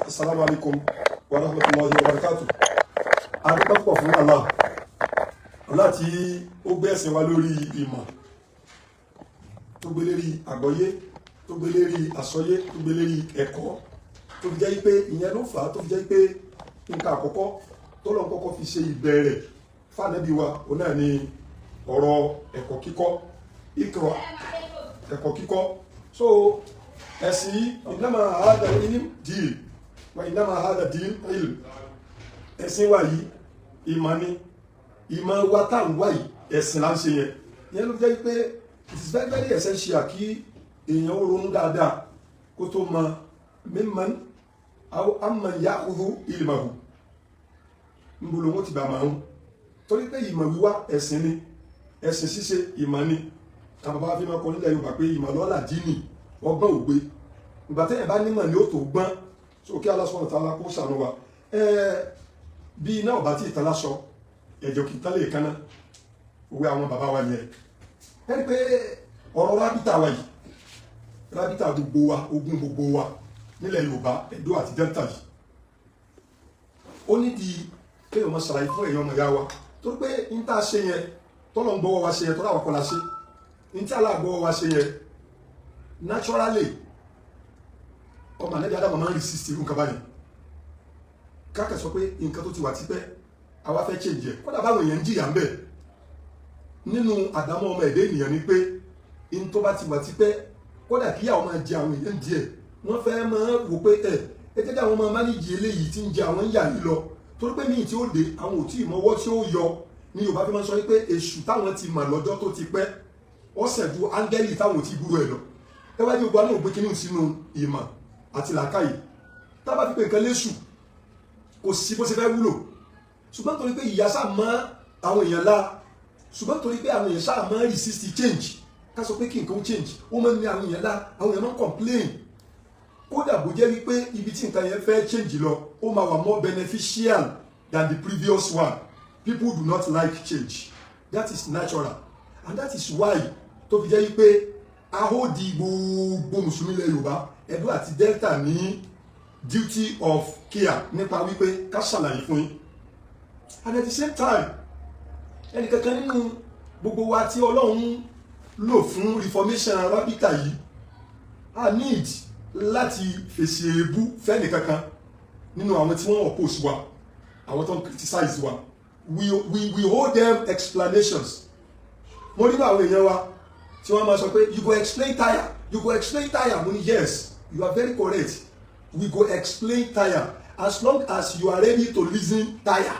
Assalamu alaikum wa rahmatullahi wa barakatuh. A dúpẹ́ púpọ̀ fún Allah. Allah tí ó gbé ẹ̀sìn wa lórí ìmọ̀, tó gbé lérí àgbọ́yé, tó gbé lérí àsọyé, tó gbé lérí ẹ̀kọ́, tó fi jẹ́ pé ìyẹn ló fà á tó fi jẹ́ pé nǹkan àkọ́kọ́ tó lọ́n kọ́kọ́ fi ṣe ìbẹ̀rẹ̀ fánẹ́bí wa, òun náà ni ọ̀rọ̀ ẹ̀kọ́ kíkọ́, اقرأ, ẹ̀kọ́ kíkọ́. So ẹ̀sìn yìí, إنما هذا العلم دين وإنما هذا دين علم. Ẹ̀sìn wa yìí, ìmọ̀ ni. Ìmọ̀ wa tá à ń wá yìí, ẹ̀sìn là ń ṣe yẹn. Ìyẹn ló jẹ́ pé it is very, very essential kí èèyàn ó ronú dáadáa kó tó mọ ممن أو عمن يأخذ علمه, níbo lòun ti bá máa ń, torí pé ìmọ̀ wíwá, ẹ̀sìn ni. Ẹ̀sìn ṣíṣe, ìmọ̀ ni. Àwọn bàbá fi máa kọ nílẹ̀ Yorùbá pé ìmọ̀ lọ́la dínì, ọgbọ́n ògbé. Ìgbà tẹ́yìn bá nímọ̀ ni ó tó gbọ́n. So kí Allah subhanahu wa ta'ala kó ṣàánú wa. Bí iná ọ̀bá tí ìtàn lásọ, ẹ̀jọ̀ kì í tán lè kánná. Òwe àwọn bàbá wa nìyẹn. Ẹni pé ọ̀rọ̀ rábítà wa yìí, rábítà gbogbo wa, ogun gbogbo wa nílẹ̀ Yorùbá, Ẹdó àti Delta yìí, ó nídìí kéèyàn máa ṣàlàyé fún èèyàn ọmọ ìyá wa, torí pé n tá a ṣe yẹn, tọ́lọ̀ ń gbọ́wọ́ wa ṣe yẹn, tọ́lọ̀ àwọn kọ́ la ṣe, n tí aláàgbọ́wọ́ wa ṣe yẹn, naturally, ọmọ ànábì Ádámù máa ń resist irú nǹkan báyìí. Káàkiri sọ pé nǹkan tó ti wà tipẹ́, àwa fẹ́ change ẹ̀, kódà báwọn èèyàn ń jìyà ń bẹ̀. Nínú àdámọ́ ọmọ ẹ̀dẹ́ ènìyàn ni pé n tó bá ti wà tipẹ́, kódà kí àwọn máa jẹ àwọn èèyàn díẹ̀, wọ́n fẹ́ máa wò pé ẹ jẹ́ kí àwọn máa manage eléyìí tí ń jẹ àwọn ń yà yìí lọ, torí pé míì tí ó dé, àwọn ò tí ì mọwọ́ tí ó yọ. Ní Yorùbá fi máa ń sọ wípé èṣù táwọn ti mọ̀ lọ́jọ́ tó ti pẹ́, ó sẹ̀ ju áńgẹ́lì táwọn ò tí gbúrò ẹ̀ lọ. Ẹ wá ní gbogbo àwọn ògbé kínní sínú ìmọ̀ àti làákàyè. Tá a bá fi pé nǹkan léṣù, kò sí bó ṣe fẹ́ wúlò. Ṣùgbọ́n torí pé ìyà sáà mọ́ àwọn èèyàn lá, ṣùgbọ́n torí pé àwọn èèyàn sáà mọ́ resist change, ká sọ pé kí nǹkan ó change, ó máa ń ní àwọn èèyàn lá, àwọn èèyàn máa ń complain, kódà bó jẹ́ wípé ibi tí nǹkan yẹn fẹ́ change lọ, ó máa wà more beneficial than the previous one. People do not like change. That is natural, and that is why tó fi jẹ́ wípé ahódi gbogbo mùsùlùmí ilẹ̀ Yorùbá, Ẹdó àti Delta, ní duty of care nípa wípé ká ṣàlàyé fún yín. And at the same time, ẹnìkankan nínú gbogbo wa tí Ọlọ́run lò fún reformation rábítà yìí, a need láti fèsì èébú fẹ́nìkankan nínú àwọn tí wọ́n oppose wa, àwọn tó ń criticize wa. We owe them explanations. Mo rí àwọn èèyàn wa tí wọ́n máa sọ pé, "You go explain tire, you go explain tire." Mo ní, "Yes, you are very correct. We go explain tire as long as you are ready to listen tire."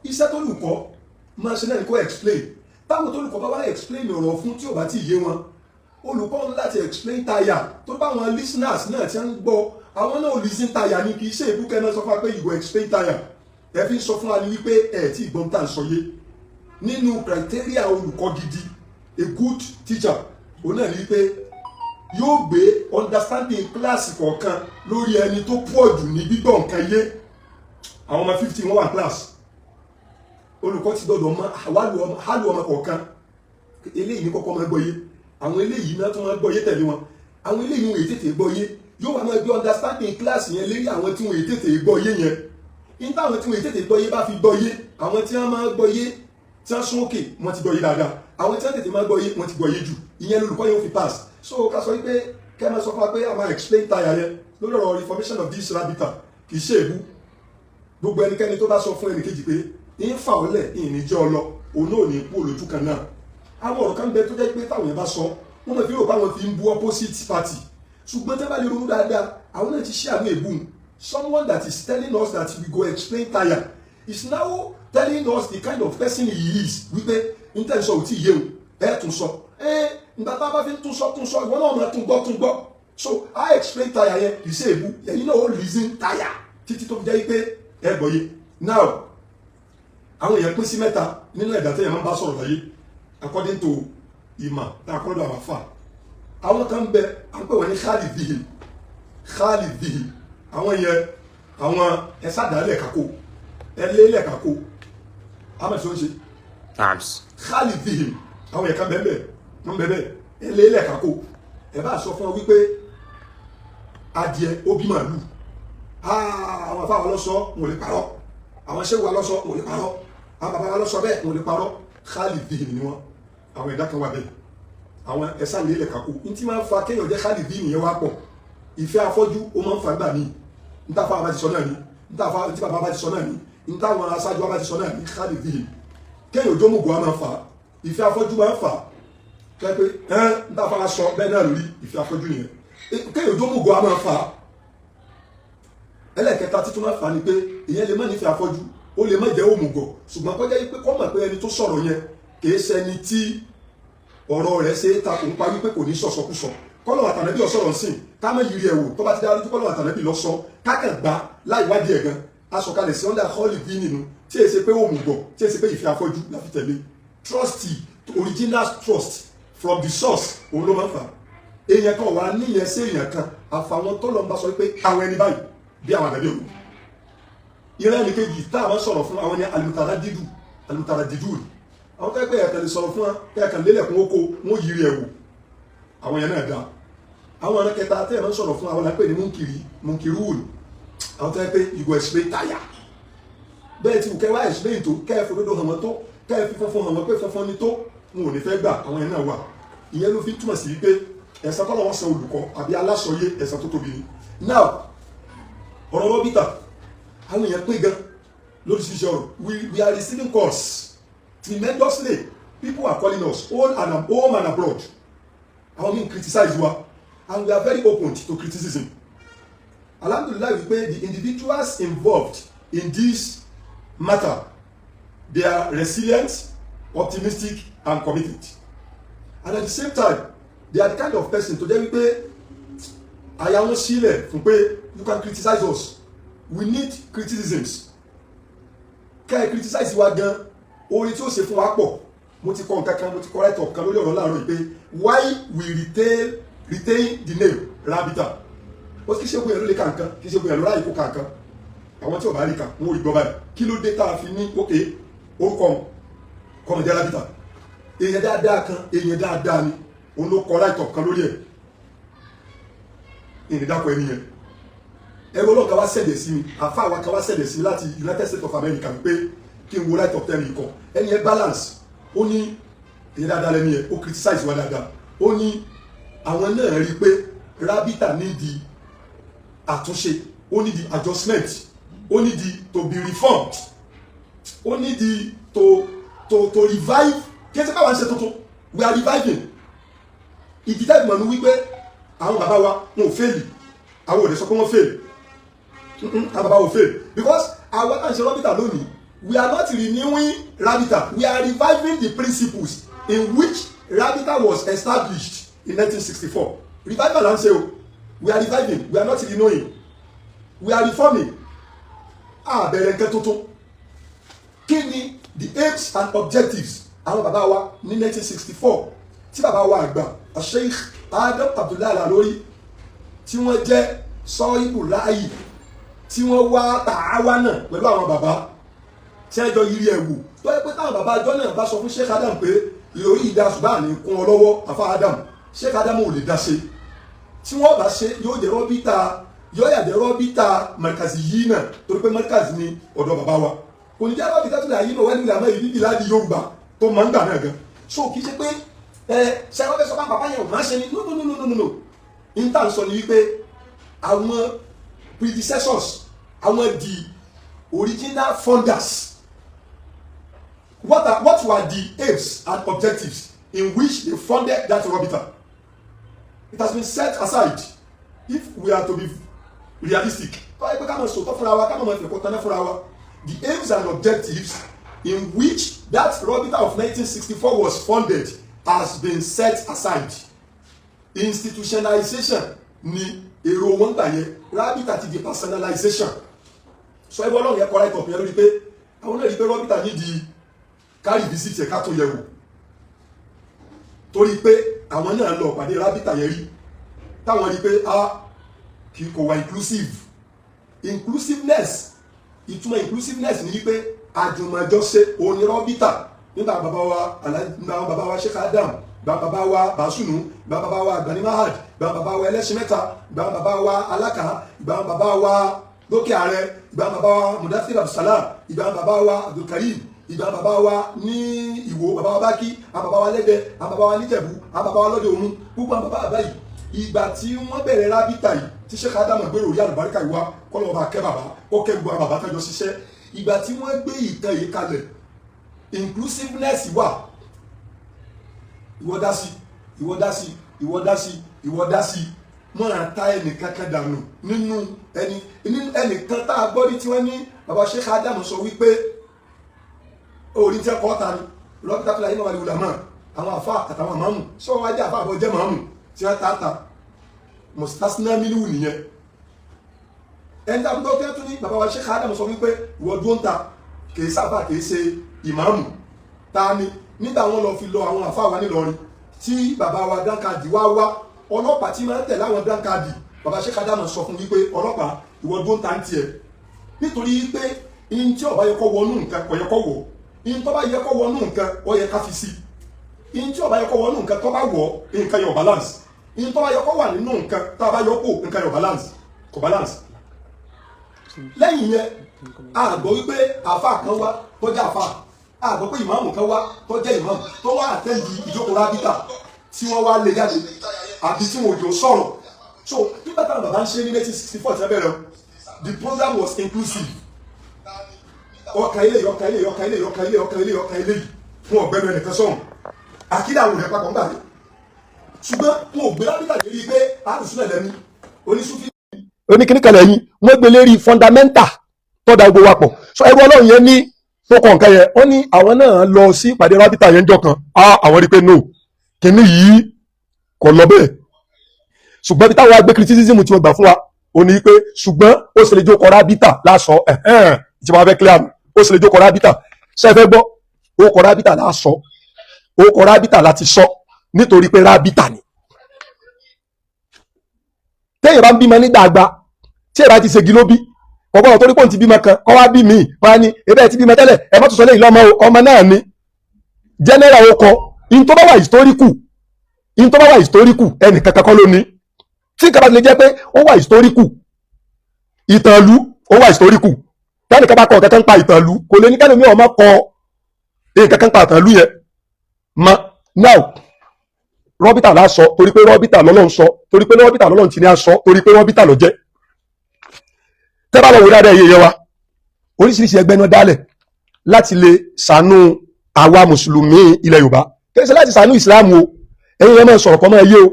Iṣẹ́ tó lùkọ́ máa ṣe náà ni kó explain. Táwọn tó lùkọ́ bá wá explain ọ̀rọ̀ fún tí ò bá tí ì yé wọn, olùkọ́ ń láti explain tire, tó bá àwọn listeners náà ti ń gbọ́, àwọn náà ò listen tire ni. Kì í ṣe ìbúkẹ́ náà sọ fún wa pé, "You go explain tire." Ẹ fi ń sọ fún wa ní wípé ẹ tí ìgbọ́n tá à ń sọ yé. Nínú criteria olùkọ́ gidi, a good teacher, òun náà ní wípé yóò gbé understanding kíláàsì kọ̀ọ̀kan lórí ẹni tó pọ̀ jù ní gbígbọ́ nǹkan yé. Àwọn ọmọ 50, wọ́n wà class, olùkọ́ ti gbọ́dọ̀ mọ hálù ọmọ kọ̀ọ̀kan. Eléyìí ní kọ́kọ́ máa gbọ́ yé, àwọn eléyìí náà tún máa gbọ́ yé tẹ̀lé wọn, àwọn eléyìí wọn èyí tètè gbọ́ yé. Yóò wá máa gbé understanding class yẹn lérí àwọn tí wọn èyí tètè gbọ́ yé yẹn. Ní táwọn tí wọn èyí tètè gbọ́ yé bá fi gbọ́ yé, àwọn tí wọ́n máa gbọ́ yé, tí wọ́n sún òkè, wọ́n ti gbọ́ yé dáadáa. Àwọn tí wọ́n tètè máa gbọ́ yé, wọ́n ti gbọ́ yé jù. Ìyẹn lolùkọ́ yóò fi pass. So ká sọ wípé kẹ́ máa sọ fún wa pé a máa explain tire yẹn lórí ọ̀rọ̀ reformation of this rabita, kì í ṣe èbú. Gbogbo ẹnikẹ́ni tó bá sọ fún ẹnìkejì pé ń fà ọ́ lẹ̀, ìní jẹ́ ọ lọ, òun náà ní kú olójú kan náà. Àwọn ọ̀rọ̀ kan bẹ tó jẹ́ pé táwọn yẹn bá sọ, wọ́n máa fi rò pé àwọn fi ń bú opposite party, ṣùgbọ́n tẹ́ bá lè ronú dáadáa, àwọn náà ti ṣe àmì èbú. Someone that is telling us that we go explain tire is now telling us the kind of person he is, wípé n tẹ́ ń sọ ò tí ì yé o, ẹ tún sọ. Ẹ ìgbà tá a bá fi ń tún sọ, tún sọ, ìwọ náà máa tún gbọ́, tún gbọ́. So I explain tire yẹn kì í ṣe èbú. Ẹ̀yin náà ó listen tire títí tó fi jẹ́ pé ẹ gbọ́ yé. Now, àwọn èèyàn pín sí mẹ́ta nínú ẹ̀dá tẹ́yẹ̀ máa ń bá sọ̀rọ̀ láyé, according to ìmọ̀ tá a kọ́ lọ́dọ̀ àwọn afa. Àwọn kan bẹ, à ń pè wọ́n ní خالي الذهن. خالي الذهن, àwọn yẹn, àwọn ẹ̀sàdálẹ̀ kakó, ẹlẹ́lẹ̀ kakó, àmọ̀ tí wọ́n ṣe. Arms. خالي الذهن, àwọn yẹn kan bẹ́ẹ̀ bẹ́ẹ̀, wọ́n bẹ́ẹ̀ bẹ́ẹ̀, ẹlẹ́lẹ̀ kakó. Ẹ bá sọ fún ọ wípé adìẹ ó bí màálù. Àwọn afáwọn lọ́sọ wọn ò lè parọ́, àwọn ṣéwù wa lọ́sọ wọn ò lè parọ́, àwọn bàbá wa lọ́sọ bẹ́ẹ̀ wọn ò lè parọ́. Khali dhihni ni wọn. Àwọn ẹ̀dá kan wà bẹ́ẹ̀, àwọn ẹ̀sán lélẹ̀ kakú n tí máa ń fa kéèyàn jẹ́ khali dhihni yẹn wá pọ̀. Ìfẹ́ afọ́jú ó máa ń fa gbà míì. Níta fáwọn bá ti sọ náà ni, níta fáwọn tí bàbá bá ti sọ náà ni, níta àwọn aṣáájú wa bá ti sọ náà ni. Khali dhihni, kéèyàn ojómùgọ̀ á máa fa ìfẹ́ afọ́jú, máa ń fa kẹ́ pé ẹ́n níta fáwọn sọ bẹ́ẹ̀ náà lórí. Ìfẹ́ afọ́jú nìyẹn. Kéèyàn ojómùgọ̀ á máa fa. Ẹlẹ́ẹ̀kẹta títún máa fà ni pé ìyẹn lè má nífẹ̀ẹ́ afọ́jú, ó lè má jẹ́ òmùgọ̀, ṣùgbọ́n kọjá yìí pé kọ́ mọ̀ pé ẹni tó sọ̀rọ̀ yẹn kìí ṣẹni tí ọ̀rọ̀ rẹ̀ ṣe é takò ń pa, wípé kò ní sọ̀sọ̀kúsọ. Kọ́lọ̀ àtànẹ́bí ọ̀sọ̀rọ̀ ń sìn ká má yiri ẹ̀ wò. Tó bá ti dá lójú kọ́lọ̀ àtànẹ́bí lọ sọ, kákàn gbá láì wádìí ẹ̀ gan. Asọ̀kalẹ̀ sí under holy bí nínú tí èsè pé òmùgọ̀, tí èsè pé ìfẹ́ afọ́jú la fi tẹ̀lé. Trust, original trust from the source, òun ló máa ń fà á. Èèyàn kan wà níyẹn sí èèyàn kan, àfàwọn tó lọ ń bá sọ pé àwọn ẹni báyìí bí àwọn àgbàdì òun. Ìran ẹnì kejì tá a máa sọ̀rọ̀ fún, àwọn ní alùtàrà dídù, alùtàrà dídù, àwọn tó yẹ pé ẹ̀kan lè sọ̀rọ̀ fún wọn, ẹ̀kan lélẹ̀kùn oko, wọn yiri ẹ̀ wò. Àwọn yẹn náà dá. Àwọn ọ̀rẹ́ kẹta tẹ́ ẹ̀ máa ń sọ̀rọ̀ fún, àwọn là ń pè ní munkiri, munkirun, àwọn tó yẹ pé you go explain tire. Bẹ́ẹ̀ tí kẹ́ wá explain tó, kẹ́ ẹ fòdodo hàn wọ́n tó, kẹ́ ẹ fi funfun hàn wọ́n pé funfun ni tó, wọn ò ní fẹ́ gbà. Àwọn yẹn náà wà. Ìyẹn ló fi túmọ̀ sí wípé ẹ̀san tọ́lọ́ wọn san olùkọ́ àbí aláṣọyé, ẹ̀san tó tóbi ni. Now, ọ̀rọ̀ rọ́bìtà, àwọn èèyàn pín gan lóríṣiríṣi ọ̀rọ̀. We are receiving calls tremendously. People are calling us home and abroad. Àwọn míì criticize wa, and we are very open to criticism, alhamdulillahi, wípé the individuals involved in this matter, they are resilient, optimistic and committed, and at the same time they are the kind of person tó jẹ́ wípé àyà wọn sílẹ̀ fún pé you can criticize us, we need criticisms. Kẹ́ ẹ criticize wa gan, orin tí ó ṣe fún wa pọ̀. Mo ti kọ nǹkan kan, mo ti kọ write up kan lórí ọ̀rọ̀ láàárọ̀ yìí pé why we retain the name Rabita. Ó kì í ṣe gbóyè ló lè ka nǹkan, kì í ṣe gbóyè ló ráyè kó ka nǹkan. Àwọn tí ò bá rí ka, wọn ò rí gbọ́ báyìí. Kí ló dé tá a fi ní ókè orúkọ kọ́mọdé Rabita? Èèyàn dáadáa kan, èèyàn dáadáa ni, òun ló kọ write up kan lórí ẹ̀. Ìrìndàpọ̀ ẹni yẹn, ẹrú ọlọ́run kan wá send ẹ̀ sí mi, àfa àwa kan wá send ẹ̀ sí mi láti United States of America wípé kí n wo write up tẹ́lẹ̀ ikọ̀ ẹni yẹn balance. Ó ní èyí dáadáa lẹ́ni yẹn, ó criticize wa dáadáa. Ó ní àwọn náà rí i pé Rabita nídìí àtúnṣe, ó nídìí adjustment, ó nídìí to be reformed, ó nídìí to revive. Kí ẹ ti báwa ń ṣe tuntun, we are reviving. Ìdí tẹ́ ìmọ̀ ní wípé àwọn bàbá wa, wọn ò fail. Àwọn ò lè sọ pé wọ́n fail. Àwọn bàbá ò fail, because àwọn tá à ń ṣe Rabita lónìí, we are not renewing Rabita, we are reviving the principles in which Rabita was established in 1964. Revival là ń ṣe o. We are reviving, we are not renewing, we are reforming. A bẹ̀rẹ̀ nǹkan tuntun. Kí ni the aims and objectives àwọn bàbá wa ní 1964, tí bàbá wa àgbà Sheikh Adam Abdullahi Al-Ilory, tí wọ́n jẹ́ sọ́ọ́ìbù láàyè, tí wọ́n wá tààwá náà pẹ̀lú àwọn bàbá tí wọ́n jọ yiri ẹ̀ wò, tó yẹ pé táwọn bàbá àjọ náà bá sọ fún Sheikh Adam pé ìròyìn ìdá, ṣùgbọ́n àní kún ọ lọ́wọ́ àfa Adam, Sheikh Adam ò lè dá ṣe. Tí wọ́n bá ṣe, yóò jẹ́ rọ́bìtà, yóò yà jẹ́ rọ́bìtà markazi yìí náà, torí pé markazi ni ọ̀dọ̀ bàbá wa, kò ní jẹ́ rọ́bìtà tó lè ayé náà wẹ́n nílẹ̀ àmọ́ ìbí bíláàdì Yorùbá tó máa ń gbà náà gan. So kì í ṣe pé ẹ ṣe wọ́n fẹ́ sọ fún bàbá yẹn ò máa ṣe ni. No, no, no, no, no, no. N tá n sọ ni wípé àwọn predecessors, àwọn the original founders, what were the aims and objectives in which they funded that Rabita? It has been set aside. If we are to be realistic, tó yẹ pé ká máa sòótọ́ fúnra wa, ká máa fẹ̀kọ́ taná fúnra wa, the aims and objectives in which that Rabita of 1964 was funded has been set aside. Institutionalization ni èrò wọn gbà yẹn. Rabita ti di personalization. Sọ ẹgbẹ́ ọlọ́run yẹn kọ́ write up yẹn lórí pé àwọn náà rí pé Rabita nídìí ká revisit ẹ̀, ká tó yẹ̀ wò, torí pé àwọn náà lọ pàdé Rabita yẹn rí, táwọn rí pé a kì í kò wá inclusive. Inclusiveness, ìtumọ̀ inclusiveness ni wípé àjùmọ̀jọ́ṣe òní Rabita nígbà bàbá wa, nígbà bàbá wa Sheikh Adam, gba bàbá wa Basunu, gba bàbá wa Gani Mahad, gba bàbá wa Ẹlẹ́sìn Mẹ́ta, gba bàbá wa Alákà, gba bàbá wa Lókè Ààrẹ, ìgbà bàbá wa Mudathir Abdulsalam, ìgbà bàbá wa Abdulkarim, ìgbà bàbá wa ní Ìwó, bàbá wa Bákí, àwọn bàbá wa Lẹ́dẹ, àwọn bàbá wa Níjẹ̀bú, àwọn bàbá wa lọ́dẹ Òmu, gbogbo àwọn bàbá bàbá yìí, ìgbà tí wọ́n bẹ̀rẹ̀ rábítà yìí, tí Sheikh Adamu gbèrò orí àlùbáríkà yìí wá, kọ́lọ́ ọba kẹ́ bàbá, ó kẹ́ gbogbo àwọn bàbá tẹ́jọ ṣiṣẹ́. Ìgbà tí wọ́n gbé ìtàn yìí kalẹ̀, inclusiveness wà. Ìwọ dá sí, ìwọ dá sí, ìwọ dá sí, ìwọ dá sí. Wọ́n á ta ẹnìkan kan dànù nínú ẹni nínú ẹnìkan tá a gbọ́ rí tí wọ́n ní bàbá Sheikh Adamu sọ wípé orí tí ẹ kọ́ ta ni lọ́kítà tó láyé náà wà ní wùlámà, àwọn àfa àtàwọn àmàmù sọ wọ́n wá jẹ́ àfa àbọ̀ jẹ́ màmù tí wọ́n ta ta mustasna minhu nìyẹn. Ẹni tí a gbọ́ kí wọ́n tún ní bàbá wa Sheikh Adamu sọ wípé ìwọ dúró ń ta, kìí sábà kìí ṣe ìmáàmù ta ni. Nígbà wọn lọ fi lọ àwọn àfa wa nílọrin tí bàbá wa Dánkadì wá wá, ọlọ́pàá tí máa ń tẹ̀lé àwọn Dánkadì, bàbá Sheikh Adamu sọ fún wípé ọlọ́pàá, ìwọ dúró ń ta ń tiẹ̀, nítorí pé ihun tí ó bá yẹ kó wọnú nǹkan kò yẹ kó wọ̀, ihun tó bá yẹ kó wọnú nǹkan ó yẹ ká fi sí, ihun tí ó bá yẹ kó wọnú nǹkan tó bá wọ̀, nǹkan yọ balance, ihun tó bá yẹ kó wà nínú nǹkan tá a bá yọ kó, nǹkan yọ balance, kò balance. Lẹ́yìn yẹn, a gbọ́ wípé àfa kan wá tó jẹ́ àfa, a gbọ́ pé ìmáàmù kan wá tó jẹ́ ìmáàmù tó wá attend ìjókòó rábítà tí wọ́n wá lé jáde àbí tí wọn ò jọ sọ̀rọ̀. So nígbà táwọn bàbá ń ṣe ní 1964 tí wọ́n bẹ̀rẹ̀, the program was inclusive. Ọkà ilé, ọkà ilé, ọkà ilé, ọkà ilé, ọkà ilé, ọkà ilé yìí fún ọ̀gbẹ́ni ẹnìkan sọ̀hún àkídà àwọn òrẹ́ papọ̀ ń gbà dé, ṣùgbọ́n wọn ò gbé rábítà lérí pé àrùsùn ẹ̀lẹ́mí oníṣúfì oníkíníkan lẹ́yìn, wọ́n gbé lérí fundamental tó da gbogbo wa pọ̀. So ẹrú Ọlọ́run yẹn ní tó kọ̀ nǹkan yẹn, ó ní àwọn náà lọ sí ìpàdé rábítà yẹn jọ kan á, àwọn rí pé no, kíní yìí kò lọ bẹ́ẹ̀. Ṣùgbọ́n bí táwọn agbé criticism tí wọ́n gbà fún wa ó ní pé ṣùgbọ́n ó sì lè jókòó rábítà lásọ ẹ̀hẹ́n ìjọba fẹ́ clear mi, ó sì lè jókòó rábítà. Ṣe fẹ́ gbọ́? Ó kọ rábítà lásọ, ó kọ rábítà láti sọ, nítorí pé rábítà ni. Téèyàn bá ń bímọ nígbà àgbà tí ẹ bá ti ṣègi ló bí kò gbọ́dọ̀ torí pé òun ti bímọ kan kọ́ wá bí mi wọ́n á ní ebe ẹ ti bímọ tẹ́lẹ̀, ẹ má tún sọ lẹ́yìn lọ́mọ o. Ọmọ náà ni general. Ó kọ in tó bá wà historical, in tó bá wà historical, ẹnì kankan kọ́ ló ní. Tí nǹkan bá ti lè jẹ́ pé ó wà historical, ìtàn ìlú ó wà historical, tẹ́nìkan bá kọ nǹkan kan pa ìtàn ìlú, kò lè ní kẹ́lòmí ọmọ kọ nǹkan kan pa ìtàn ìlú yẹn mọ́. Now, rọ́bìtà la sọ torí pé rọ́bìtà lọ́lọ́run sọ, torí pé rọ́bìtà lọ́lọ́run ti ní a sọ, torí pé rọ́bìtà ló jẹ́. Tẹ́ bá lọ wò dáadáa, iye yẹn wa, oríṣiríṣi ẹgbẹ́ náà dálẹ̀ láti lè ṣàánú àwa mùsùlùmí ilẹ̀ Yorùbá, kì í ṣe láti ṣàánú ìsìláàmù o. Ẹ̀yin yẹn máa sọ̀rọ̀ kọ́ máa yé o.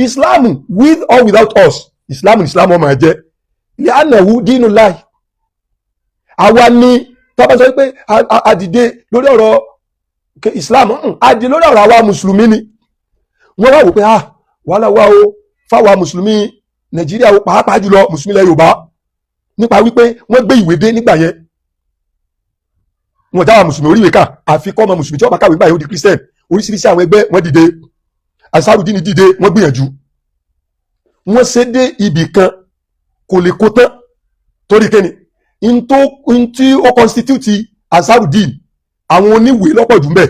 Ìsìláàmù, with or without us, ìsìláàmù, ìsìláàmù ọmọ ẹ̀jẹ̀ ní ànáwó dínú láì. Àwa ni tọ́ba sọ pé a dìde lórí ọ̀rọ̀ ìsìláàmù, a dìde lórí ọ̀rọ̀ àwa mùsùlùmí ni. Wọ́n wá wò pé ah, wàhálà wà o fáwa mùsùlùmí Nàìjíríà o, pàápàá jùlọ mùsùlùmí ilẹ̀ Yorùbá, nípa wípé wọ́n gbé ìwé dé nígbà yẹn, wọn jáwa mùsùlùmí oríwèé kà, àfi kọ́ ọmọ mùsùlùmí tí wọ́n bá kàwé gbà yóò di Christian. Oríṣiríṣi àwọn ẹgbẹ́ wọ́n dìde, Ansarudini dìde, wọ́n gbìyànjú, wọ́n ṣe dé ibì kan, kò lè kó tán, torí kíni n tí ó constitute Ansarudini, àwọn oníwèé lọ́pọ̀ jù mbẹ̀,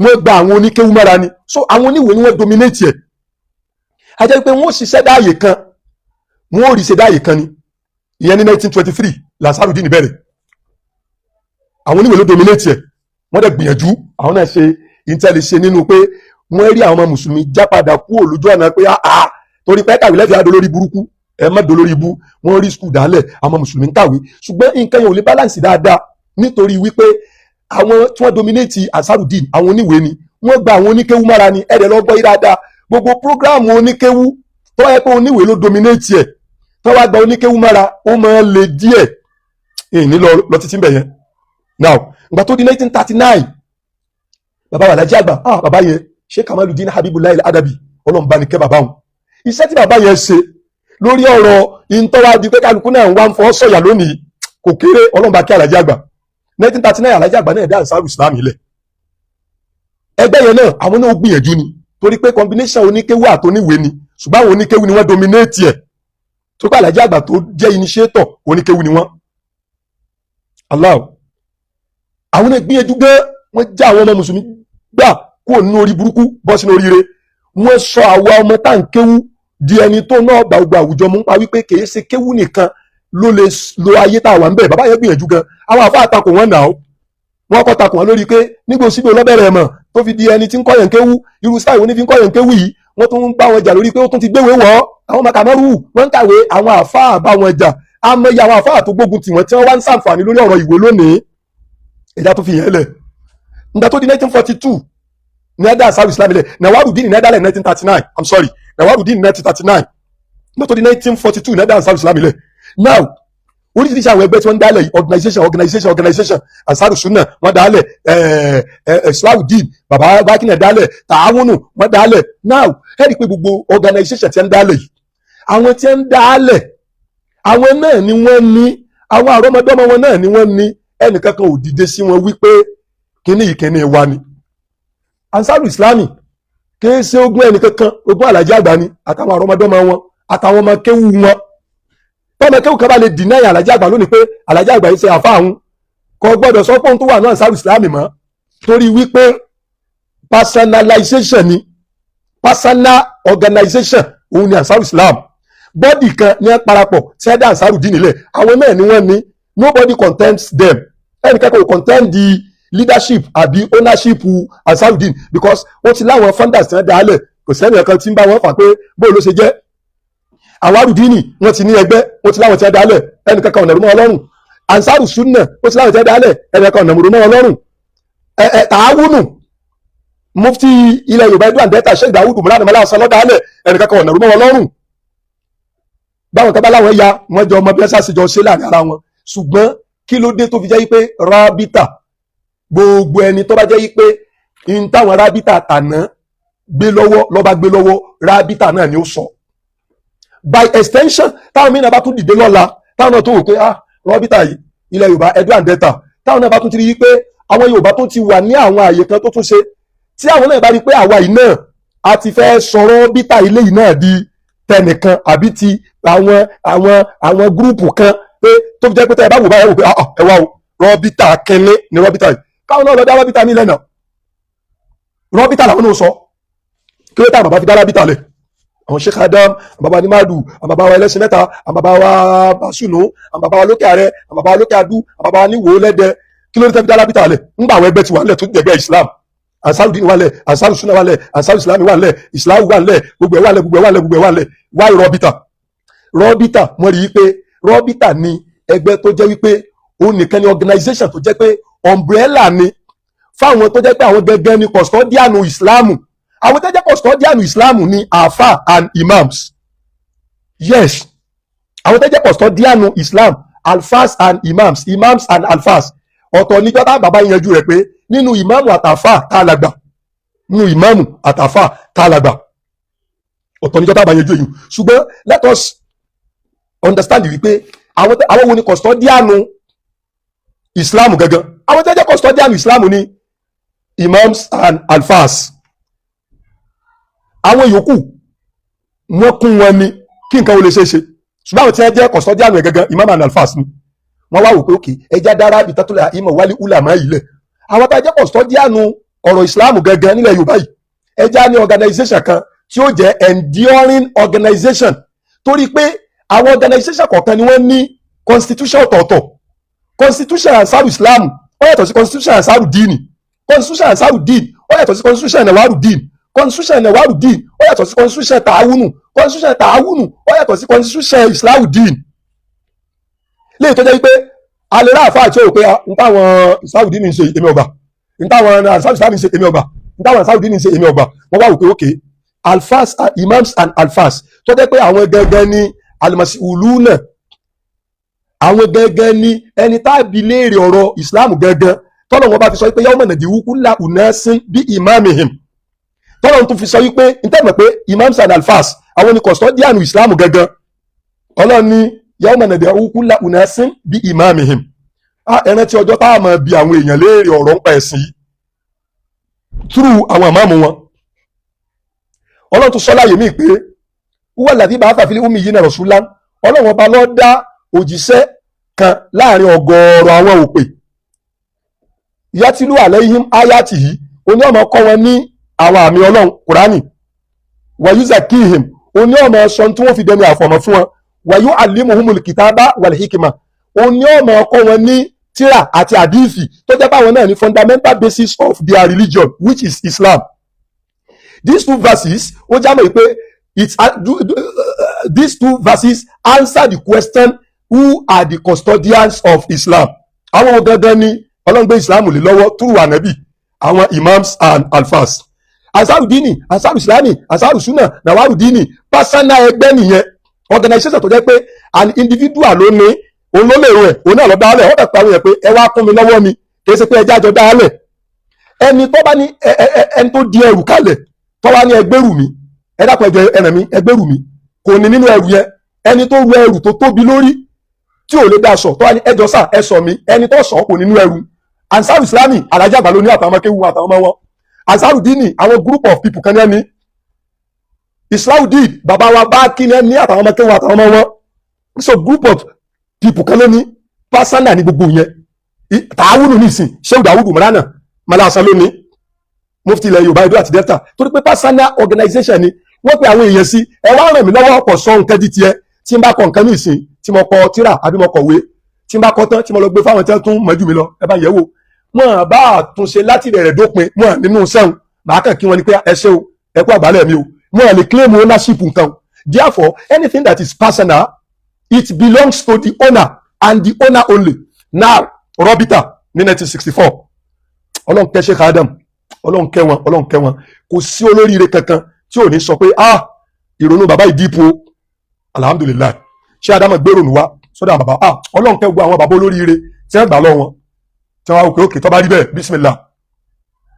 wọ́n gba àwọn oníkéwú mọ́ra ni. So àwọn oníwèé ni wọ́n dominate ẹ̀. A jẹ́ pé wọ́n ṣiṣẹ́ dáàyè kan, wọ́n ò rí ṣe dáàyè kan ni. Ìyẹn ní 1923 l'Ansarudini bẹ̀rẹ̀. Àwọn oníwèé ló dominate ẹ̀. Wọ́n dẹ̀ gbìyànjú, àwọn náà ṣe intel ṣe nínú pé wọ́n rí àwọn ọmọ mùsùlùmí já padà kúrò lójú ọ̀nà pé àá torí pé kàwé lẹ́fẹ̀ẹ́ adolórí burúkú, ẹ má dolórí ibú. Wọ́n rí school dálẹ̀, àwọn mùsùlùmí ń kàwé, ṣùgbọ́n nǹkan yẹn ò lè balance dáadáa, nítorí wípé àwọn tí wọ́n dominate Ansarudeen, àwọn oníwèé ni wọ́n gba àwọn oníkéwú mára ni. Ẹ̀rẹ̀ lọ gbọ́ yí dáadáa, gbogbo program oníkéwú tó yẹ pé oníwèé ló dominate ẹ̀, tó wá gba oníkéwú mára, ó máa ń le díẹ̀. Ìní lọ lọ títí bẹ̀ yẹn. Now, ìgbà tó di 1939, bàbá wa Alhaji àgbà, ah, bàbá yẹn, Sheikh Kamaludin Habibullah Adabi, Ọlọ́run bá ní kẹ́ bàbá wọn. Iṣẹ́ tí bàbá yẹn ṣe lórí ọ̀rọ̀ ìntọ́wá di pé kálukú náà ń wá ń fọ́ sọ̀yà lónìí kò kéré. Ọlọ́run bá kẹ́ Alhaji àgbà. 1939, Alhaji àgbà náà dá Ansaru Islam ilẹ̀. Ẹgbẹ́ yẹn náà, àwọn náà gbìyànjú ni, torí pé combination oníkéwú àtoníwèé ni, ṣùgbọ́n àwọn oníkéwú ni wọ́n dominate ẹ̀, tó pé Alhaji àgbà tó jẹ́ initiator, oníkéwú ni wọ́n. Allah, àwọn náà gbìyànjú gan. Wọ́n já àwọn ọmọ mùsùlùmí gbà kúrò nínú orí burúkú bọ́ sínú oríire. Wọ́n sọ àwa ọmọ tá à ń kéwú di ẹni tó náà gba gbogbo àwùjọ mú pa wípé kìí ṣe kéwú nìkan. Ló lè lo ayé tá a wà ń bẹ̀. Bàbá yẹn gbìyànjú gan. Àwọn àfáà takò wọn nà ó, wọn kọ́ takò wọn lórí pé nígbà òsínbó lọ́bẹ̀rẹ̀ mọ̀ tó fi di ẹni tí ń kọ́yàn kéwú, irú sáà ìwé ní fi ń kọ́yàn kéwú yìí. Wọ́n tún ń bá wọn jà lórí pé ó tún ti gbéwèé wọ̀ àwọn màkàmọ́rù wọ́n ń kàwé. Àwọn àfáà bá wọn jà. Amọ̀yẹ àwọn àfáà tó gbógun tì wọ́n tí wọ́n wá ń sàǹfààní lórí ọ̀rọ̀ ìwé lónìí. Ìjà tó fi yẹn lẹ̀, nígbà tó di 1942 ní ẹ̀dá Ansaru Islam ilẹ̀. Nawarudin ní ẹ̀dá lẹ̀ 1939, I'm sorry, Nawarudin 1939. Nígbà tó di 1942 ní ẹ̀dá Ansaru Islam ilẹ̀. Now, oríṣiríṣi àwọn ẹgbẹ́ tí wọ́n ń dálẹ̀ yìí, organization, organization, organization, Ansaru Sunna wọ́n dálẹ̀, Islahudeen bàbá bákínà dálẹ̀, Tààwùnù wọ́n dálẹ̀. Now, ẹ rí i pé gbogbo organization tí wọ́n ń dálẹ̀ yìí, àwọn tí wọ́n ń dálẹ̀, àwọn náà ni wọ́n ní, àwọn àrọ́mọdọ́mọ wọn náà ni wọ́n ní. Ẹnìkankan ò dìde sí wọn wípé kíní yìí, kíní wa ni. Ansaru Islami kìí ṣe ogún ẹnìkankan, ogún Àlàjì Àgbà ni àtàwọn àrọ́mọdọ́mọ wọn àtàwọn ọmọ kéwú wọn. Tọ́mọ kéwú kan bá lè deny Àlàjì Àgbà lónìí pé Àlàjì Àgbà yìí ṣe àfa àwọn, kò gbọ́dọ̀ sọ pé òun tó wà ní Ansaru Islami mọ́, torí wípé personalization ni, personal organization òun ni Ansaru Islam. Body kan ní ẹ parapọ̀ tí ẹ dá Ansaru dín nílẹ̀, àwọn náà ni wọ́n ní. Nobody contends them. Ẹnìkan kò contend the leadership àbí ownership Ansarudeen, because wọ́n ti láwọn founders tí wọ́n dá lẹ̀. Kò sẹ́ni kan tí ń bá wọn fà pé bó ló ṣe jẹ́. Àwọn Arudini, wọ́n ti ní ẹgbẹ́, wọ́n ti láwọn tí wọ́n dá lẹ̀, ẹnìkan kan ò nàró mọ́ wọn lọ́rùn. Ansaru Sunna, ó ti láwọn tí wọ́n dá lẹ̀, ẹnìkan ò nàró mọ́ wọn lọ́rùn. Ẹ ẹ Tààwùnù, mufti ilẹ̀ Yorùbá Edo and Delta, Sheikh Dawud Murad Mala ọ̀sán lọ́dà lẹ̀, ẹnìkan kan ò nàró mọ́ wọn lọ́rùn. Báwọn kan bá láwọn ya wọn jọ ọmọ bí ẹ sá jọ ṣe láàrin ara wọn. Ṣùgbọ́n kí ló dé tó fi jẹ́ pé rábítà, gbogbo ẹni tó bá jẹ́ pé n táwọn rábítà tàná gbé lọ́wọ́ lọ́ba gbé lọ́wọ́, rábítà náà ni ó sọ? By extension, táwọn mìíràn bá tún dìde lọ́la, táwọn náà tó wò pé, ah, rábítà yìí, ilẹ̀ Yorùbá Edo and Delta, táwọn náà bá tún ti rí i pé àwọn Yorùbá tó ti wà ní àwọn àyè kan tó tún ṣe, tí àwọn náà bá rí i pé àwa yìí náà a ti fẹ́ sọ̀rọ̀ bítà ilé yìí náà di tẹnìkan àbí ti àwọn group kan, pé tó fi jẹ́ pé tẹ́ ẹ bá wò báyìí, wò pé, ah, ẹ wá o, rọ́bítà kínní ni rọ́bítà yìí, káwọn náà lọ dá rọ́bítà mi lẹ́nà, rọ́bítà làwọn náà sọ. Kí ló dé àwọn bàbá fi dá rábítà lẹ̀? Àwọn Sheikh Adam, àwọn bàbá Nimadu, àwọn bàbá wa ẹlẹ́sìn mẹ́ta, àwọn bàbá wa Basunu, àwọn bàbá wa lókè ààrẹ, àwọn bàbá wa lókè adú, àwọn bàbá wa níwò lẹ́dẹ, kí ló dé tẹ́ fi dá rábítà lẹ̀? Ńgbà àwọn ẹgbẹ́ ti wà nílẹ̀ tó jẹ́gbẹ́ Islam, Ansarudin wà lẹ̀, Ansaru Sunna wà lẹ̀, Ansaru Islami wà lẹ̀, Islam wà lẹ̀, gbogbo ẹ̀ wà lẹ̀, gbogbo ẹ̀ wà lẹ̀, gbogbo ẹ̀ wà lẹ̀. Wáyé rọ́bítà? Rọ́bítà, wọ́n rí i pé rọ́bítà ni ẹgbẹ́ tó jẹ́ wípé òun nìkan ni organization tó jẹ́ pé umbrella ni fáwọn tó jẹ́ pé àwọn gẹ́gẹ́ ni custodian Islam. Àwọn tó jẹ́ custodian Islam ni àfà and imams. Yes, àwọn tó jẹ́ custodian Islam, alfas and imams, imams and alfas. Ọ̀tọ̀ níjọ́ tá bàbá yanjú rẹ̀ pé nínú ìmáàmù àtàfà tá a làgbà, nínú ìmáàmù àtàfà tá a làgbà, ọ̀tọ̀ níjọ́ tá bàbá yanjú èyí. Ṣùgbọ́n let us understand wípé àwọn wo ni custodian Islam gangan? Àwọn tó jẹ́ custodian Islam ni imams and alfas. Àwọn yòókù, wọ́n kún wọn ni kí nǹkan ó lè ṣeé ṣe, ṣùgbọ́n àwọn tí wọ́n jẹ́ custodian rẹ̀ gangan, imam and alfas ni. Wọ́n wá wò pé, okay, ẹja dára bìtátólà ìmọ̀ wálé ulama yìí lẹ̀. Àwọn tá a jẹ́ custodian ọ̀rọ̀ Islam gangan nílẹ̀ Yorùbá yìí, ẹja ní organization kan tí ó jẹ́ enduring organization, torí pé àwọn organization kọ̀ọ̀kan ni wọ́n ní constitution ọ̀tọ̀ọ̀tọ̀. Constitution Ansaru Islam, ó yàtọ̀ sí constitution Ansaru Dini. Constitution Ansaru Din, ó yàtọ̀ sí constitution Nawaru Din. Constitution Nawaru Din, ó yàtọ̀ sí constitution Taawunu. Constitution Taawunu, ó yàtọ̀ sí constitution Islahu Din. Léyìí tó jẹ́ wípé alẹ́ ráàfáà àti òpé n táwọn Islahu Din ń ṣe, èmi ọgbà, n táwọn Ansaru Islam ń ṣe, èmi ọgbà, n táwọn Ansaru Din ń ṣe, èmi ọgbà. Wọ́n wá wò pé, okay, alfas, imams and alfas, tó jẹ́ pé àwọn gẹ́gẹ́ ní alimasiuluna, àwọn gẹ́gẹ́ ní ẹni tá a bi léèrè ọ̀rọ̀ Islam gẹ́gẹ́, tọ́lọ̀ wọn bá fi sọ wípé yawma nad'u kulla unasin bi imamihim, tọ́lọ̀ tún fi sọ wípé n tẹ́ mọ̀ pé imams and alfas, àwọn ni custodian Islam gẹ́gẹ́. Ọlọ́run ní yawma nad'u kulla unasin bi imamihim. Ẹran tí ọjọ́ tá a máa bi àwọn èèyàn léèrè ọ̀rọ̀ ń pa ẹ̀sìn yìí through àwọn ìmáàmù wọn. Ọlọ́run tún sọ láyè mí pé huwa alladhi ba'atha fil ummiyina rasulan. Ọlọ́run Ọba ló dá òjíṣẹ́ kan láàrin ọ̀gọ̀ọ̀rọ̀ àwọn òpè, yatlu alayhim ayatihi, oní ọmọ kọ́ wọn ní àwọn àmì Ọlọ́run, Kùránì, wa yuzakkihim, oní ọmọ sọ tí wọ́n fi dẹni àfọ̀mọ́ fún wọn, Wa yu'allimuhumul kitaba wal hikma. Òun ni ó máa kọ́ wọn ní tíra àti àdífì, tó jẹ́ báwọn náà ní fundamental basis of their religion, which is Islam. These two verses, ó já mọ̀ pé it's these two verses answer the question, who are the custodians of Islam? Àwọn wo gangan ni Ọlọ́run gbé Islam lé lọ́wọ́ through Ànábì? Àwọn imams and alfas. Ansarudini, Ansaru Islami, Ansaru Sunna, Nawarudini, personal ẹgbẹ́ nìyẹn, organization tó jẹ́ pé an individual ló ní, òun ló lè rò ẹ̀, òun náà lọ dálẹ̀. Wọ́n kàn pa àwọn yẹn pé ẹ wá kún mi lọ́wọ́ ni, kì í ṣe pé ẹ jájọ dálẹ̀. Ẹni tó bá ní ẹni tó di ẹrù kalẹ̀, tó wá ní ẹgbẹ́rù mi, ẹ dákun, ẹjọ ẹràn mi, ẹgbẹ́rù mi, kò ní nínú ẹrù yẹn. Ẹni tó ru ẹrù tó tóbi lórí tí ò lè dá sọ, tó wá ní ẹjọ sà, ẹ sọ mi, ẹni tó sọ kò nínú ẹrù. Ansaru Islami, Alhaji Àgbà ló ní àtàwọn akéwù àtàwọn ọmọ wọn. Ansaru Dini, àwọn group of people kan ní ẹni. Islahudeen, bàbá wa bá kí ní ẹni àtàwọn ọmọ kéwù àtàwọn ọmọ wọn. So group of people kan ló ní, personal ní gbogbo yẹn. Tààwùnù nísìn, Shehu Dawudu Mọ́lánà Malasa ló ní, mufti ilẹ̀ Yorùbá, Edo àti Delta, torí pé personal organization ni. Wọ́n pe àwọn èèyàn sí, ẹ wá ràn mí lọ́wọ́, ọ̀pọ̀ sọ nǹkan di tiẹ̀. Tí n bá kọ nǹkan ní ìsìn, tí mo kọ tíra àbí mo kọ̀wé, tí n bá kọ tán, tí mo lọ gbé fáwọn tí wọ́n tún mọ̀jú mi lọ, ẹ bá yẹ̀ wò, wọ́n bá àtúnṣe láti bẹ̀rẹ̀ dópin, wọ́n nínú sẹ́wọ̀n, màá kàn kí wọ́n ní pé ẹ ṣé o, ẹ kú àgbálẹ̀ mi o. Wọ́n lè claim ownership nǹkan. Therefore, anything that is personal, it belongs to the owner and the owner only. Now, Rọ́bìtà ní 1964, Ọlọ́run kẹ́ Sheikh Adam, Ọlọ́run kẹ́ wọn, Ọlọ́run kẹ́ wọn. Kò sí olóríire kankan tí ò ní sọ pé, ah, ìrònú bàbá ìdípo, alhamdulillahi. Sheikh Adam gbèrònú wa sọ́dọ̀ àwọn bàbá. Ah, Ọlọ́run kẹ́ gbogbo àwọn bàbá olóríire tí wọ́n gbà lọ wọn, tí wọ́n wá òkè òkè. Tó bá rí bẹ́ẹ̀, bismillah,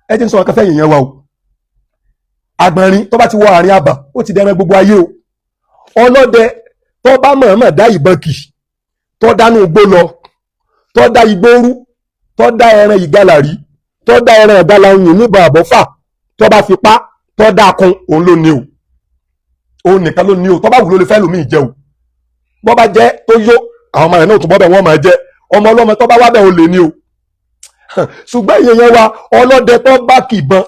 ẹ jẹ́ n sọ akẹ́fẹ́ yìnyẹn wa o. Àgbọ̀nrín tó bá ti wọ àárín àbà, ó ti dẹran gbogbo ayé o. Ọlọ́dẹ tó bá mọ̀ọ́mọ̀ dá ìbọn kì, tó dánú igbó lọ, tó dá igbó rú, tó dá ẹran ìgalà rí, tó dá ẹran ìgalà yìn níbọn àbọ̀fà, tó bá fi pa, tó dá kun, òun ló ní o, òun nìkan ló ní o. Tó bá wù ló lè fẹ́ lómi jẹ o. Bọ́ bá jẹ́ tó yó, àwọn ọmọ rẹ̀ náà tó bọ́ bẹ̀, wọ́n máa jẹ. Ọmọ ọlọ́mọ tó bá wá bẹ̀, ó lè ní o. Ṣùgbọ́n ìyẹn yẹn wa, ọlọ́dẹ tó bá kìbọn,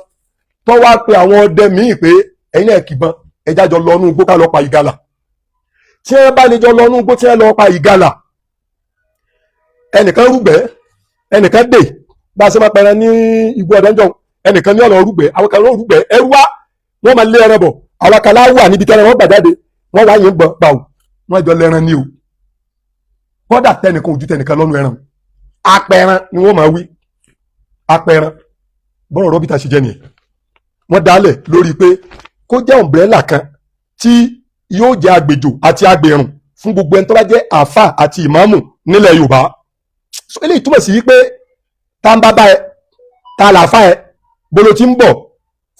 tó wá pe àwọn ọdẹ míì pé ẹ̀yin náà kìbọn, ẹjá jọ lọ inú igbó ká lọ pa ìgalà. Tí wọ́n bá lè jọ lọ inú igbó, tí wọ́n lọ pa ìgalà, ẹnìkan rúgbẹ́, ẹnìkan dè, bá a ṣe máa pẹran ní igbó ọ̀dẹ́njọ́, ẹnìkan ní ọ̀nà rúgbẹ́, àwọn kan ló rúgbẹ́ ẹrú wá, wọ́n máa lé ẹran bọ̀, àwọn kan láwà níbi tẹ́ran wọn gbà jáde, wọ́n wá yín gbọ̀n gbàù, wọ́n jọ lẹ́ran ní o. Kọ́dà tẹnìkan ojú tẹnìkan lọ́nu ẹran, apẹran ni wọ́n máa wí, apẹran. Bọ́rọ̀ rọ́bìtà ṣe jẹ́ nìyẹn. Wọ́n dálẹ̀ lórí pé kó jẹ́ umbrella kan tí yóò jẹ́ agbèjò àti agbèrùn fún gbogbo ẹni tó bá jẹ́ àáfà àti ìmáàmù nílẹ̀ Yorùbá. So eléyìí túmọ̀ sí wípé tá ń bá bá ẹ, tá làáfà ẹ, bolo ti ń bọ̀,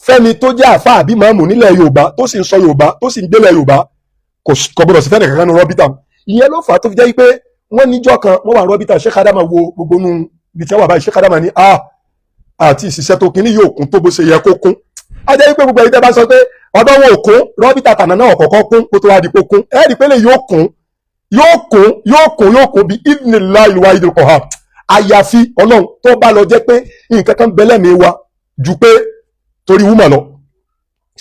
fẹ́mi tó jẹ́ àáfà àbí ìmáàmù nílẹ̀ Yorùbá, tó sì ń sọ Yorùbá, tó sì ń gbélẹ̀ Yorùbá, kò gbọdọ̀ sí fẹ́ni kankan ní rọ́bìtà. Ìyẹn ló fà á tó fi jẹ́ wípé wọ́n níjọ́ kan, wọ́n wà rọ́bìtà, Sheikh Adama wo gbogbo nu ibi tí wọ́n wà báyìí. Sheikh Adama ní, ah, àti ìṣiṣẹ́ tó kíní yóò kún tó bó ṣe yẹ kó kún. A jẹ́ wípé gbogbo ẹ̀yin tẹ́ bá sọ pé ọ̀dọ́ wọn ò kún, rọ́bìtà tànà náà kọ̀ọ̀kan kún kó tó wá di kó kún. Ẹ rí i pé lè yóò kún, yóò kún, yóò kún, yóò kún bí idhnillahi al-wahidil qahhar. Àyàfi Ọlọ́run tó bá lọ jẹ́ pé nǹkan kan bẹ lẹ́mìí wa ju pé torí wúmọ̀ lọ.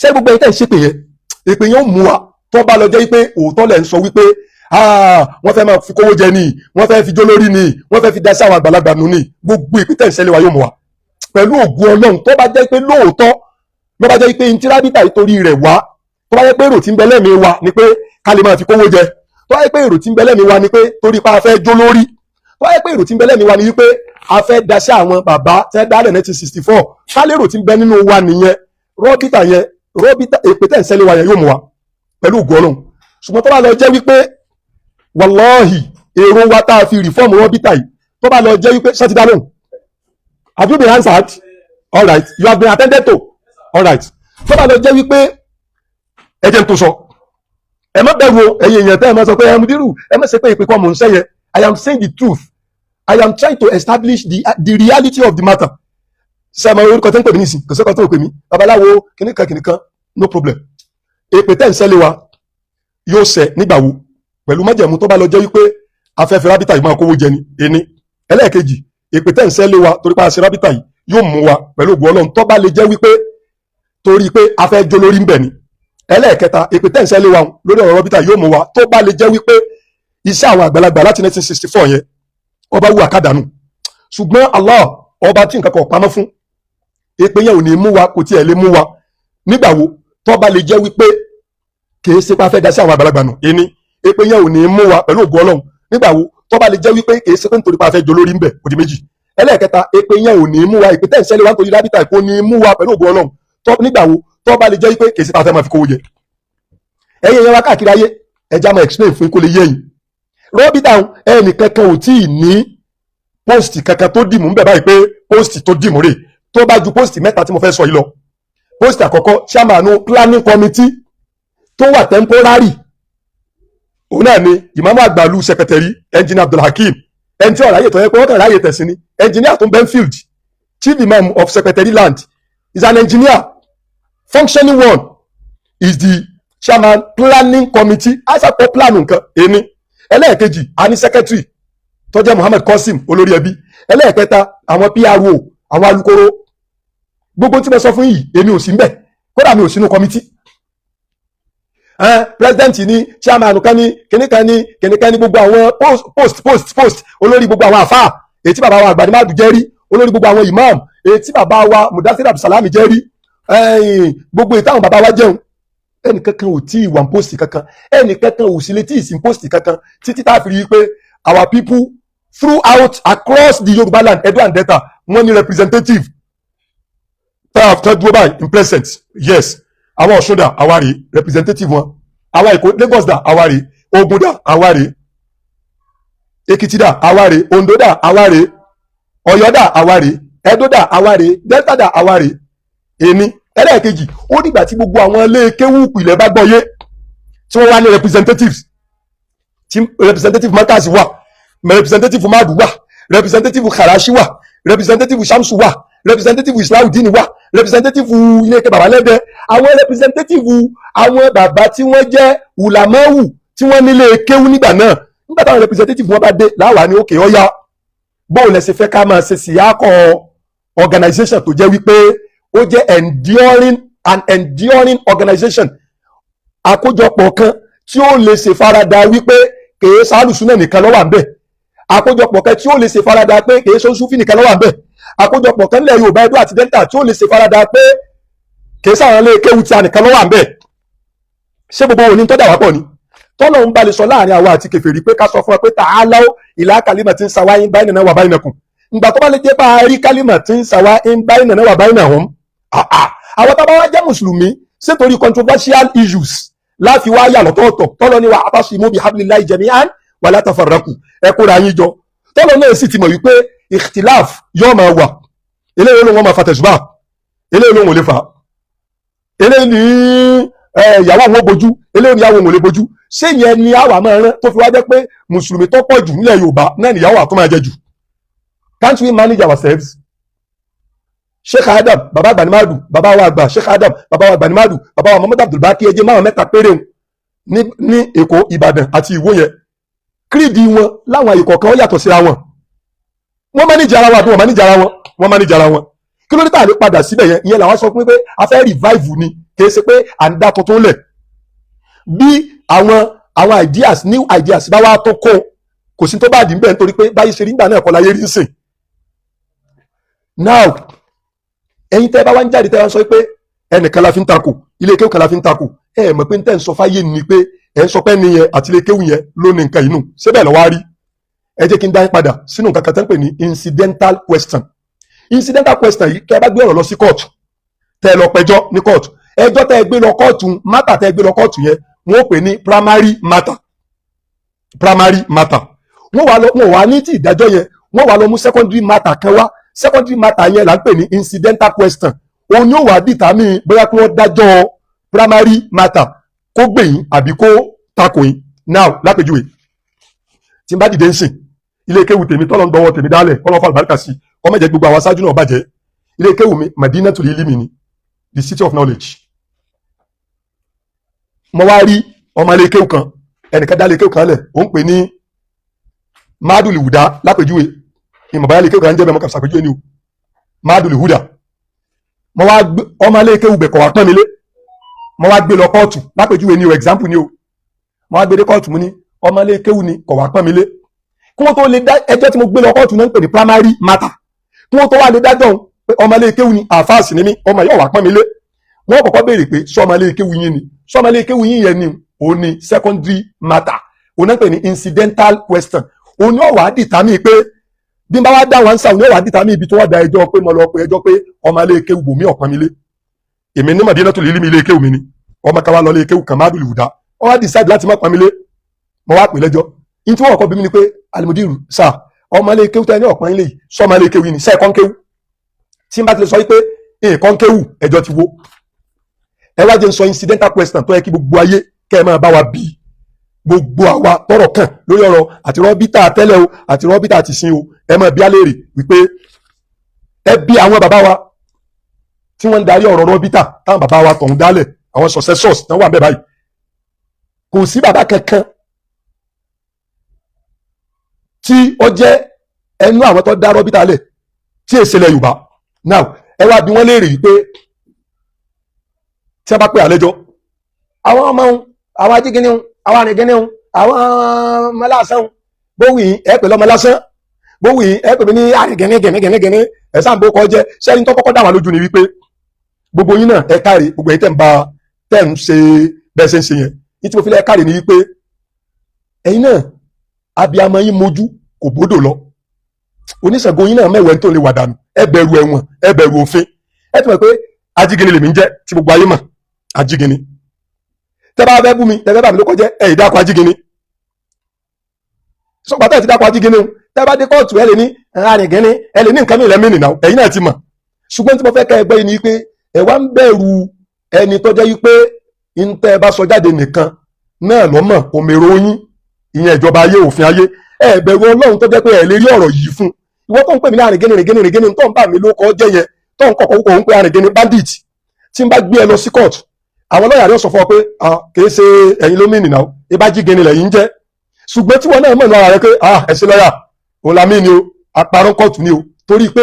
Ṣé gbogbo ẹ̀yin tẹ́ ń ṣépè yẹn, èpè yẹn ó mú wa. Tó bá lọ jẹ́ wípé òótọ́ lẹ̀ ń sọ wípé wọ́n fẹ́ máa fi kówó jẹ ni, wọ́n fẹ́ fi jó lórí ni, wọ́n fẹ́ fi dá sí àwọn àgbàlagbà nù ni, gbogbo ìpín tẹ̀ ń ṣẹlẹ̀ wa yóò mú wa pẹ̀lú ògùn Ọlọ́run. Tó bá jẹ́ pé lóòótọ́ ló bá jẹ́ pé ntírábítà ìtorí rẹ̀ wá, tó bá jẹ́ pé èrò tí ń bẹ lẹ́mìí wa ni pé ká lè máa fi kówó jẹ, tó bá jẹ́ pé èrò tí ń bẹ lẹ́mìí wa ni pé torí pa a fẹ́ jó lórí, tó bá jẹ́ pé èrò tí ń bẹ lẹ́mìí wa ni wípé a fẹ́ daṣẹ́ àwọn bàbá tẹ́ dálẹ̀ 1964, ká lérò tí ń bẹ nínú wa nìyẹn, rọ́bìtà yẹn, rọ́bìtà èpè tẹ̀ ń sẹ́lẹ̀ wa yẹn yóò mú wa pẹ̀lú ògùn Ọlọ́run. Ṣùgbọ́n tó bá lọ jẹ́ wípé wàláhì èrò wa tá a fi reform rọ́bìtà yìí, tó bá lọ jẹ́ wípé ṣé ti dá lóhùn? Have you been answered? All right, you have been attended to. All right. Tó bá lọ jẹ́ wípé ẹ jẹ́ n tó sọ, ẹ má bẹ̀rù o. Ẹ̀yin èèyàn tẹ́ ẹ má sọ pé ẹ mú dírù, ẹ má ṣe pé ìpè kan mò ń sẹ́yẹ. I am saying the truth. I am trying to establish the reality of the matter. Ṣé ẹ mọ orúkọ tó ń pè mí nísìn? Kò sẹ́kọ̀ọ́ tó ń pè mí, babaláwo kìnìkan kìnìkan, no problem. Èpè tẹ́ ń sẹ́lẹ̀ wa yóò ṣẹ nígbà wo? Pẹ̀lú májẹ̀mú, tó bá lọ jẹ́ wípé afẹ́fẹ́ rábítà yìí máa kówó jẹ ni ení. Ẹlẹ́ẹ̀kejì, èpè tẹ́ ń sẹ́lẹ̀ wa torí pé a ṣe rábítà yìí yóò mú wa pẹ̀lú ògùn Ọlọ́run, tó bá lè jẹ́ wípé torí pé a fẹ́ jó lórí ń bẹ̀ ni. Ẹlẹ́ẹ̀kẹta, èpè tẹ́ǹsẹ́ lé wa lórí ọ̀rọ̀ Rọ́bítà yóò mú wa tó bá lè jẹ́ wípé iṣẹ́ àwọn àgbàlagbà láti 1964 yẹn ọba wù àkàdánù. Ṣùgbọ́n Allah, ọba tí nǹkan kan pamọ́ fún, èpè yẹn ò ní mú wa, kò tiẹ̀ lè mú wa. Nígbà wo? Tó bá lè jẹ́ wípé kìí ṣe pé a fẹ́ da sí àwọn àgbàlagbà nù ẹni, èpè yẹn ò ní mú wa pẹ̀lú ògo Ọlọ́run. Nígbà wo? Tó bá lè jẹ́ wípé kìí ṣe pé nítorí pé a fẹ́ jọ lórí ń bẹ̀ òdì méjì. Ẹlẹ́ẹ̀kẹta, èpè yẹn ò ní mú wa, èpè tẹ́ ń ṣẹlẹ̀ wá nítorí Rábítà kò ní mú wa pẹ̀lú ògo Ọlọ́run. Tó nígbà wo? Tó bá lè jẹ́ wípé kìí ṣe pé a fẹ́ máa fi kówó jẹ. Ẹ̀yin yẹn wá káàkiri ayé, ẹja máa explain fún kó lè yé yín. Rọ́bítà, ẹnì kankan ò tí ì ní post kankan tó dìmú ń bẹ̀ báyìí pé post tó dìmú rè tó bá ju post mẹ́ta tí mo fẹ́ sọ yìí lọ. Post àkọ́kọ́, chairman planning committee tó wà temporary, òun náà ni ìmáàmù àgbàlú secretary, Engineer Abdulhakeem, ẹni tí ọ̀rọ̀ ayé tó yẹ pé wọ́n kàn ráyè tẹ̀sí ni, engineer tó ń Benfield. Chief imam of Secretary land is an engineer, functioning one, is the chairman planning committee. Asapọ̀ plan nǹkan ẹni. Ẹlẹ́ẹ̀kejì, a ní secretary tó jẹ́ Muhammad Qasim, olórí ẹbí. Ẹlẹ́ẹ̀kẹta, àwọn PRO, àwọn alukoro. Gbogbo tí mo sọ fún yìí, èmi ò sí mbẹ̀, kódà mi ò sínú committee. President ní chairman kan ní kìnìkan ní kìnìkan ní gbogbo àwọn post, post, post, post, olórí gbogbo àwọn àfáà, èyí tí bàbá wa àgbàdì má jẹ́ rí, olórí gbogbo àwọn imam, èyí tí bàbá wa Mudathir Abdulsalami jẹ́ rí, gbogbo èyí táwọn bàbá wa jẹun, ẹnìkankan ò tí ì wà ní post kankan, ẹnìkankan ò sí lè tí ì sí post kankan títí tá a fi rí i pé our people throughout, across the Yorùbá land, Edo and Delta, wọ́n ní representative tá a dúró báyìí in present. Yes, àwọn Ọ̀ṣun dà, àwa rèé, representative wọn. Àwa Èkó, Lagos dà, àwa rèé. Ògùn dà, àwa rèé. Èkìtì dà, àwa rèé. Oǹdó dà, àwa rèé. Ọ̀yọ́ dà, àwa rèé. Ẹdó dà, àwa rèé. Delta dà, àwa rèé. Èmi ẹlẹ́ẹ̀kejì, ó dìgbà tí gbogbo àwọn ilé kéwú ìpìlẹ̀ bá gbọ́ yé, tí wọ́n wá ní representatives, tí representative markaz wà, representative madu wà, representative karashi wà, representative shamsu wà, representative islahudeen wà, representative ilé-ike babalẹ́dẹ, àwọn representative àwọn bàbá tí wọ́n jẹ́ ulamawu tí wọ́n nílé kéwú nígbà náà. Nígbà táwọn representative wọn bá dé láwàá ní òkè ọ̀yá, bóun lẹ ṣe fẹ́ ká máa ṣe síyákọ̀ organization tó jẹ́ wípé ó jẹ́ enduring, an enduring organization, àkójọpọ̀ kan tí ó lè ṣe farada wípé kèé sálùsúnà nìkan ló wà ń bẹ̀, àkójọpọ̀ kan tí ó lè ṣe farada pé kèé sọ́súfì nìkan ló wà ń bẹ̀, àkójọpọ̀ kan nílẹ̀ Yorùbá, Ẹdó àti Delta, tí ó lè ṣe farada pé kèé sáwọn ilé kéwù tí a nìkan ló wà ń bẹ̀. Ṣé gbogbo òní tó dà wá pọ̀ ni? Tọ́lọ̀ ń balẹ̀ sọ láàrin àwa àti kèfèrí pé ká sọ fún ẹ pé ta'alaw ila kalimatin sawa'in baynana wa baynakum. Ìgbà tó bá lè jẹ́ bá a rí kalimatin sawa'in baynana wa baynahum, àwọn tó bá wá jẹ́ mùsùlùmí, ṣé torí controversial issues láfi wá yà lọ́tọ̀ọ̀tọ̀? Tọ́lọ́ ní wa atasimu bihablillahi jami'an wala tafarraqu, ẹ kóra yín jọ. Tọ́lọ́ náà sì ti mọ̀ wípé ikhtilaf yóò máa wà. Eléyìí ló ń wọ́n máa fa tẹ̀sùbà, eléyìí ló ń wò lè fà, eléyìí ní ìyàwó àwọn bójú, eléyìí ní ìyàwó òun ò lè bójú. Ṣé yẹn ni àwa máa rán tó fi wá jẹ́ pé mùsùlùmí tó pọ̀ jù nílẹ̀ Yorùbá náà níyàwó àtọ́ máa jẹ jù? Can't we manage ourselves? Sheikh Adam, baba Gbanimadu, baba wa àgbà Sheikh Adam, baba wa Gbanimadu, baba wa Muhammad Abdulbaki, ẹjẹ máwọn mẹ́ta péré ní Èkó, Ìbàdàn àti Ìwó yẹn, creed wọn láwọn àyè kọ̀ọ̀kan ó yàtọ̀ síra wọn. Wọ́n manage ara wọn àbí wọ́n manage ara wọn? Wọ́n manage ara wọn. Kí ló dé tá a lè padà síbẹ̀ yẹn? Ìyẹn làwọn sọ fún mi pé a fẹ́ revive ni, kì í ṣe pé à ń dá tuntun lẹ̀. Bí àwọn ideas, new ideas bá wá tó kó, kò sí tó bá dì ń bẹ̀, nítorí pé báyìí ṣe rí nígbà náà kọ́ láyé rí ń sìn. Now, ẹ̀yin tẹ́ bá wá ń jáde, tẹ́ bá ń sọ pé ẹnìkan la fi ń takò, ilé kéwù kan la fi ń takò, ẹ mọ̀ pé ń tẹ́ ń sọ fáyé ni pé ẹ ń sọ pé ní yẹn àti ilé kéwù yẹn ló ní nǹkan inú. Síbẹ̀ lọ́wọ́ á rí? Ẹ jẹ́ kí n dá yín padà sínú nǹkan kan tẹ́ ń pè ní incidental question. Incidental question yìí, kẹ́ ẹ bá gbé ọ̀rọ̀ lọ sí court, tẹ́ ẹ lọ pẹjọ́ ní court, ẹjọ́ tẹ́ ẹ gbé lọ kóòtù, matter tẹ́ ẹ gbé lọ kóòtù yẹn, wọ́n ó pè ní primary matter. Primary matter, wọ́n wá lọ, wọ́n wá ní tí ìdájọ́ yẹn, wọ́n wá lọ mú secondary matter kan wá. Secondary matter yẹn là ń pè ní incidental question. Òun yóò wá determine bóyá kí wọ́n dájọ́ primary matter kó gbèyìn àbí kó takò yín. Now, lápèjúwe, tí n bá dìde ń sìn, ilé kéwù tèmi tọ́lọ́ ń dọwọ́ tèmi dálẹ̀, kọ́lọ́ fà àlùbáríkà sí, ọmọ jẹ́ gbogbo àwọn aṣáájú náà bàjẹ́. Ilé kéwù mi, Madinatul Ilmi ni, the city of knowledge. Mo wá rí ọmọ ilé kéwù kan, ẹnìkan dá ilé kéwù kan lẹ̀, ó ń pè ní Madul Huda. Lápèjúwe, ìmọ̀ báyà ilé kéwù kan ń jẹ́ bẹ́ẹ̀, mọ́ kàn ṣàpèjúwe ni o, Madul Huda. Mo wá gbé ọmọ ilé kéwù bẹ̀, kọ̀ wá pọ́n mi lé. Mo wá gbé lọ kóòtù lápèjúwe ni o, example ni o. Mo wá gbé dé kóòtù, mo ní ọmọ ilé kéwú ni, kò wá pọ́n mi lé. Kí wọ́n tó lè dá ẹjọ́ tí mo gbé lọ kóòtù náà ń pè ní primary matter. Kí wọ́n tó wá lè dájọ́ òun pé ọmọ ilé kéwú ni, àáfàá sì ni mí, ọmọ yóò wá pọ́n mi lé, wọ́n kọ́kọ́ béèrè pé sọmọ ilé kéwú yín ni? Sọmọ ilé kéwú yín yẹn ni, òun ni secondary matter, òun náà ń pè ní incidental question. Òun ni ó wàá determine pé bí n bá wá dá wọn sá, òun ni ó wàá determine ibi tó wá da ẹjọ́ pé mo lọ pé ẹjọ́ pé ọmọ ilé kéwú bòmí ọ̀pọ̀n mi lé. Èmi ní Madina tó lè mi ilé kéwú mi ni, ọmọ kan wá lọ ilé kéwú kan má dùn lùdá, wọ́n wá decide láti má pọ́n mi lé, mo wá pè lẹ́jọ́. Ní tí wọ́n kọ́ bí mi ni pé, alimudiru sá, ọmọ ilé kéwú tẹ́ ní ọ̀pọ̀n ilé yìí, sọ ọmọ ilé kéwú yìí ni sẹ́ẹ̀kọ́ ń kéwú? Tí n bá ti lè sọ wípé nǹkan kéwú, ẹjọ́ ti wó. Ẹ wá jẹ́ n sọ incidental question tó yẹ kí gbogbo ayé kẹ́ ẹ máa bá wa bí gbogbo àwa tọ́rọ̀ kàn lórí ọ̀rọ̀ àti rọ́bítà tẹ́lẹ̀ o àti rọ́bítà àti sin o. Ẹ máa bí alẹ́ rè wípé ẹ bí àwọn bàbá wa tí wọ́n ń darí ọ̀rọ̀ rọ́bítà, táwọn bàbá wa tọ̀hún dálẹ̀, àwọn successors náà wà bẹ́ẹ̀ báyìí. Kò sí bàbá kankan tí ó jẹ́ ẹnu àwọn tó dá rọ́bítà lẹ̀ tí èsì ilẹ̀ Yorùbá. Now, ẹ wá bí wọ́n léèrè wípé tí wọ́n bá pè àlejò àwọn ọmọ wọn, àwọn ajígínní wọn, àwọn arìngínní wọn, àwọn ọmọ lásán wọn, bówì yín ẹ pè lọ́mọ lásán, bówì yín ẹ pè mí ní arìngínní gìnní gìnní gìnní, ẹ sáà ń bó kọ́ jẹ́ sẹ́yìn. Tó kọ́kọ́ dá wà lójú ni wípé gbogbo yín náà, ẹ káre, gbogbo yín tẹ̀ ń ba tẹ̀ ń ṣe bẹ́ẹ̀ ṣe ń ṣe yẹn. Ní tí mo fi lẹ́ káre ni wípé ẹ̀yin náà, abiyamọ yín mojú kò bódò lọ, oníṣègùn yín náà mẹ́wẹ̀ẹ́ tó lè wà dànù. Ẹ bẹ̀rù ẹ̀wọ̀n, ẹ bẹ̀rù òfin. Ẹ ti mọ̀ pé ajígini lèmi ń jẹ́ tí gbogbo ayé mọ̀, ajígini. Tẹ́ bá fẹ́ bú mi, tẹ́ fẹ́ bà mí ló kọjẹ́, ẹ ìdákọ̀ ajígini. Sọgbà tẹ́ ẹ ti dákọ̀ ajígini o, tẹ́ bá dé kóòtù, ẹ lè ní arìngíní, ẹ lè ní nǹkan mìíràn mìíràn náà, ẹ̀yin náà ti mọ̀. Ṣùgbọ́n tí mo fẹ́ kẹ́ ẹ gbọ́ yìí ni pé ẹ wá ń bẹ̀rù ẹni tó jẹ́ wípé ń tẹ́ ẹ bá sọ jáde nìkan náà lọ́mọ̀ òmèrò yín, ìyẹn ìjọba ayé, òfin ayé. Ẹ bẹ̀rù Ọlọ́run tó jẹ́ pé ẹ lè rí ọ̀rọ̀ yìí fún ìwọ tó ń pè mí ní arìngíní rìngíní rìngíní, tó ń bà mí ló kọ́ jẹ́ yẹn, tó ń kọ̀kọ́ kò ń pè arìngíní bandit. Tí n bá gbé ẹ lọ sí court, àwọn lọ́ọ̀yà rẹ̀ sọ fún ọ pé kìí ṣe ẹ̀yin ló mí nìyàwó ibà jígini lẹ́yìn ń jẹ́. Ṣùgbọ́n tí wọn náà mọ̀ ní ara rẹ pé ẹ ṣe lọ́ọ̀yà òun la mí ni o, àparọ́ kóòtù ni o, torí pé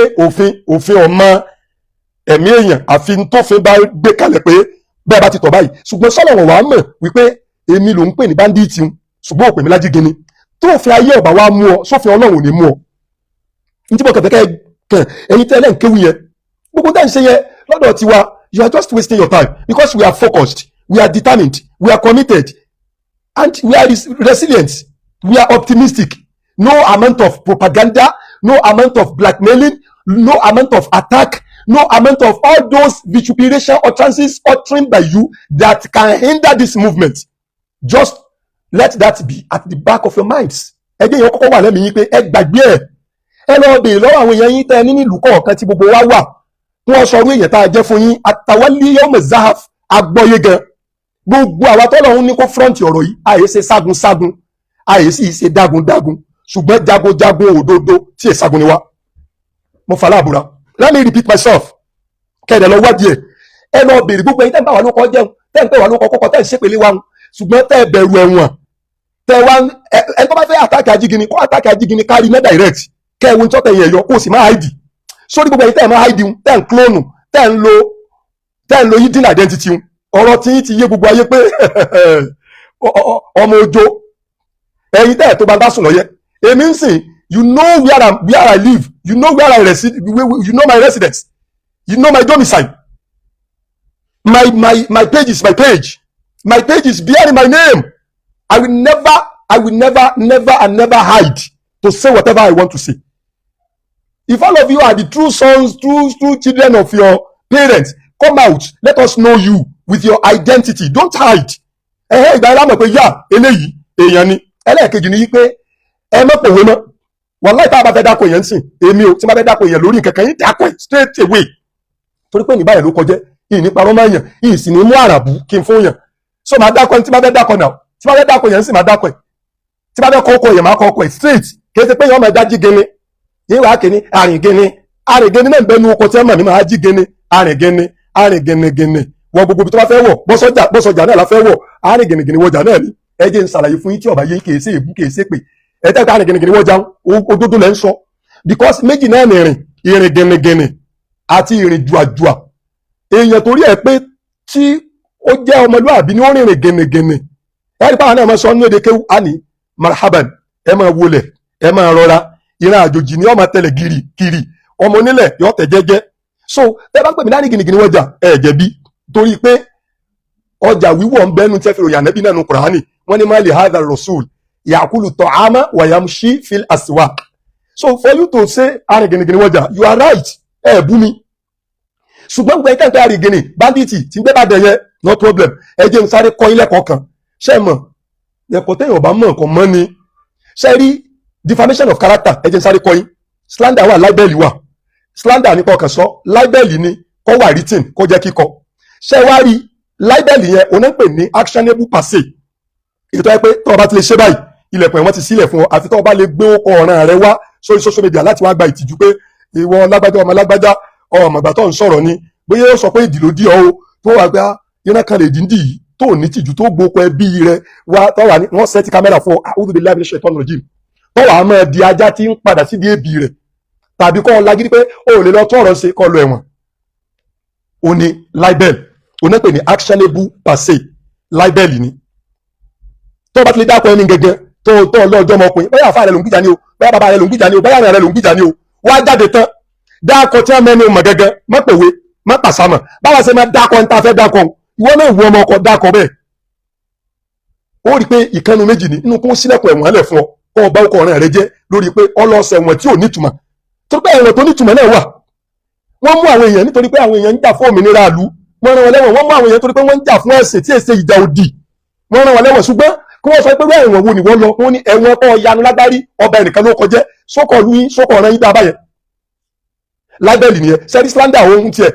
òfin ọmọ ẹ̀mí èèyàn àfi tófin bá gbé kalẹ̀ pé bẹ́ẹ̀ bá ti tọ̀ báyìí. Ṣùgbọ́n sọ́nà wọ̀n wàá mọ̀ wípé èmi ló ń pè ní bandit ń, ṣùgbọ́n òpè mi lájígini tó òfin ayé ọ̀bà wa mú ọ, sófin Ọlọ́run ò ní mú ọ. Ní tí mo kẹ̀kẹ́ kẹ̀, ẹ̀yin tẹ́lẹ̀ ń kéwù yẹn, gbogbo tẹ́ ń ṣe yẹn lọ́dọ̀ tiwa, you are just wasting your time, because we are focused, we are determined, we are committed and we are resilient, we are optimistic. No amount of propaganda, no amount of blackmailing, no amount of attack, no amount of all those vituperation utterances uttering by you that can hinder this movement. Just let that be at the back of your minds. Ẹgbẹ́ yẹn kọ́kọ́ wà lẹ́mìí yín pé ẹ gbàgbé ẹ̀. Ẹ lọ bèèrè lọ́wọ́ àwọn èèyàn yín tẹ́ ẹ ní nílùú kọ̀ọ̀kan tí gbogbo wa wà, wọ́n sọ orú èèyàn tá a jẹ́ fún yín. Àtàwálí yawm zahaf agbọ́yé gan. Gbogbo àwa tọ́lọ́run ní kó front ọ̀rọ̀ yìí, àyè ṣe ságun ságun, àyè sì ṣe dágun dágun, ṣùgbọ́n jagunjagun òdodo tí èsagun ni wá. Mo fà láàbùrà. Let me repeat myself, kẹ́ẹ̀dẹ̀ lọ wádìí ẹ̀. Ẹ lọ bèèrè gbogbo ẹ̀yin tẹ́ ń bá wa ló kọ́ jẹun, tẹ́ ń pè wá ló kọ́ kọ́kọ́, tẹ́ ń ṣépele wa ń, ṣùgbọ́n tẹ́ ẹ bẹ̀rù ẹ̀wọ̀n, tẹ́ wá ẹ tó bá fẹ́ attack ajígini, kó attack ajígini kárí mẹ́ direct, kẹ́ ẹ wo tọ́tẹ̀ yẹn yọ, kó o sì máa hide sórí. Gbogbo ẹ̀yin tẹ́ ẹ máa hide, tẹ́ ń clone, tẹ́ ń lo hidden identity, ọ̀rọ̀ tí yín ti yé gbogbo ayé pé ọmọ ojo ẹ̀yin tẹ́ ẹ̀ tó bá bá sùn lọ́yẹ́. Èmi ń sìn, you know where I live, you know where I reside, you know my residence, you know my domicile. My page is my page. My page is bearing my name. I will never, never and never hide to say whatever I want to say. If all of you are the true sons, true children of your parents, come out, let us know you with your identity. Don't hide. Ẹ̀hẹ́, ìgbà yẹn lámọ̀ pé yá eléyìí èèyàn ni. Ẹlẹ́ẹ̀kejì ni wípé ẹ mọ̀ pòwe mọ́. Wàláì, tá a bá fẹ́ dáko èèyàn sìn, èmi ò tí n bá fẹ́ dáko èèyàn lórí nǹkan kan yín, dáko ẹ̀ straight away, torí pé ní báyìí ló kọjẹ́ yìí ní parọ́ máa yàn yìí sì ní mú àràbù kí n fún yàn. So máa dáko ẹni tí n bá fẹ́ dáko náà, tí n bá fẹ́ dáko èèyàn sì máa dáko ẹ̀, tí n bá fẹ́ kọ́ ọkọ èèyàn, máa kọ́ ọkọ ẹ̀ straight. Kì í ṣe pé èèyàn máa dá jí gene yìí wàá kìíní àrìn gene. Àrìn gene náà ń bẹnu ọkọ tí wọ́n mọ̀ mí, máa jí gene, àrìn gene, àrìn gene gene wọ gbogbo ibi tó bá fẹ́ wọ̀. Bọ́sọjà bọ́sọjà náà la fẹ́ wọ̀, àrìn gene gene wọjà náà ni. Ẹ jẹ́ n ṣàlàyé fún yín tí ọba yín kìí ṣe èbú, kìí ṣe pé ẹ tẹ́ ká àrìn gene gene wọjà, òdodo lẹ́ ń sọ, because méjì náà ní ìrìn, ìrìn gene gene àti ìrìn jùàjùà. Èèyàn torí ẹ pé tí Ó jẹ́ ọmọlúwàbí ni, ó rìnrìn gẹ̀nẹ̀gẹ̀nẹ̀. Ẹ̀rí pàwọn náà máa sọ nínú èdè kéwú, á ní marhaban, ẹ máa wọlẹ̀, ẹ máa rọra. Ìran àjòjì ni ó máa tẹ̀lẹ̀ gírí kiri, ọmọ onílẹ̀ yóò tẹ̀ jẹ́jẹ́. So tẹ́ bá ń pè mí láni gìnìgìnì wọjà, ẹ jẹ̀bi, torí pé ọjà wíwọ̀ ń bẹ́nu tẹ́ fi ròyìn ànábì náà nu Kùránì. Wọ́n ní mali hadha rasul yakulu ta'ama wa yamshi fil aswaq. So for you to say arìn gìnìgìnì wọjà, you are right, ẹ bú mi. Ṣùgbọ́n gbogbo ẹ̀ka ìpẹ́ àrìn gìnì bandit tí ń gbé bàdẹ̀ yẹn, no problem. Ẹ jẹ́ n sáré kọ́ ilé ẹ̀kọ́ kan. Ṣé ẹ mọ̀, ẹ̀kọ́ téèyàn bá mọ̀ nǹkan mọ́ ni. Ṣé rí defamation of character? Ẹ jẹ́ n sáré kọ́ yín. Slander wà, libel wà. Slander nípa ọkàn sọ, libel ni kó wà written, kó jẹ́ kíkọ. Ṣé wá rí libel yẹn, òun ń pè ní actionable per se. Ètò ẹ pé tó o bá ti lè ṣe báyìí, ilẹ̀kùn ẹ̀wọ̀n ti sílẹ̀ fún ọ, àfi tó o bá lè gbé ọkọ̀ ọ̀ràn rẹ wá sórí social media láti wá gba ìtìjú pé ìwọ lágbájá, ọmọ lágbájá, ọmọ ìgbà tó ń sọ̀rọ̀ ni, bóyá ó sọ pé ìdì ló dí ọ o, tó wà gbá iná kan lè dín dì yìí tó ní tìjú, tó gbókọ ẹbí rẹ wá, tó wà ní wọ́n set camera fún ọ, a'udhu billahi minash shaitani rajim, tó wà á máa di ajá tí ń padà síbi èbì rẹ̀, tàbí kọ́ ọ lágídí pé o ò lè lọ tó ọ̀rọ̀ ṣe, kọ́ lọ ẹ̀wọ̀n. Ó ní libel, ó ní pè ní actionable per se. Libel ni tó bá ti lè dákọ̀ ẹni gẹ́gẹ́ tó lọ́jọ́ ọmọkùnrin, bóyá àfa rẹ̀ ló ń gbìjà ni o, bóyá bàbá rẹ̀ ló ń gbìjà ni o, bóyá rẹ̀ ló ń gbìjà ni o, wá jáde tán, dákọ̀ tí wọ́n mẹ́nu mọ̀ gẹ́gẹ́, má pòwe, má pàṣámọ̀. Báwa ṣe máa dákọ̀ ní ta fẹ́ dákọ̀, ìwọ náà wú ọmọ ọkọ̀ dákọ̀ bẹ́ẹ̀. Ó rí i pé ìkànnù méjì ní inú kó sílẹ̀kùn ẹ̀wọ̀n lẹ̀ fún ọ, kó o bá ọkọ̀ ọ̀rẹ́ rẹ jẹ́ lórí pé ọlọ́sẹ̀ ẹ̀wọ̀n tí ò nítumọ̀, torí pé ẹ̀wọ̀n tó nítumọ̀ náà wà. Wọ́n mú àwọn èèyàn nítorí pé àwọn èèyàn ń jà fún òmìnira ìlú, wọ́n rán wọn lẹ́wọ̀n. Wọ́n mú àwọn èèyàn torí pé wọ́n ń jà fún ẹ̀sìn tí èsè ìjà òdì, wọ́n rán wọn lẹ́wọ̀n. Ṣùgbọ́n kí wọ́n sọ pé ẹ̀wọ̀n wo ni wọ́n lọ, wọ́n ní ẹ̀wọ̀n kọ́ yanu lágbárí ọba ẹnìkan ló kọjẹ́ sókọ̀ lu yín, sókọ̀ ọ̀ràn yín dá báyẹn. Libel nìyẹn. Sẹ́rí slander, ohun tiẹ̀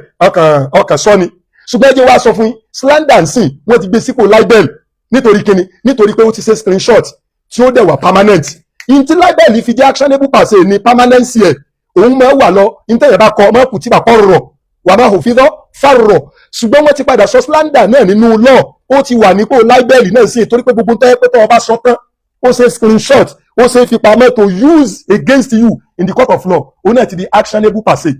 ọkàn sọ ni. Ṣùgbọ́n ẹ jẹ́ wá sọ fún yín, slander ń sìn, wọ́n ti gbé sípò libel. Nítorí kíni? Nítorí pé ó ti ṣe screenshot tí ó dẹ̀ wà permanent. In tí libel fi jẹ́ actionable per se ni permanency ẹ̀, òun máa wà lọ. Ìtẹ̀yẹ̀ bá kọ máa kù tí bá kọ́ rọ̀ wà máa hòfin lọ fárọ̀. Ṣùgbọ́n wọ́n ti padà sọ slander náà nínú law, ó ti wà nípò libel náà sí, torí pé gbogbo tẹ́ pé tọ́ ọ bá sọ tán, ó ṣe screenshot, ó ṣe fi pamọ́ to use against you in the court of law, ó náà ti di actionable per se.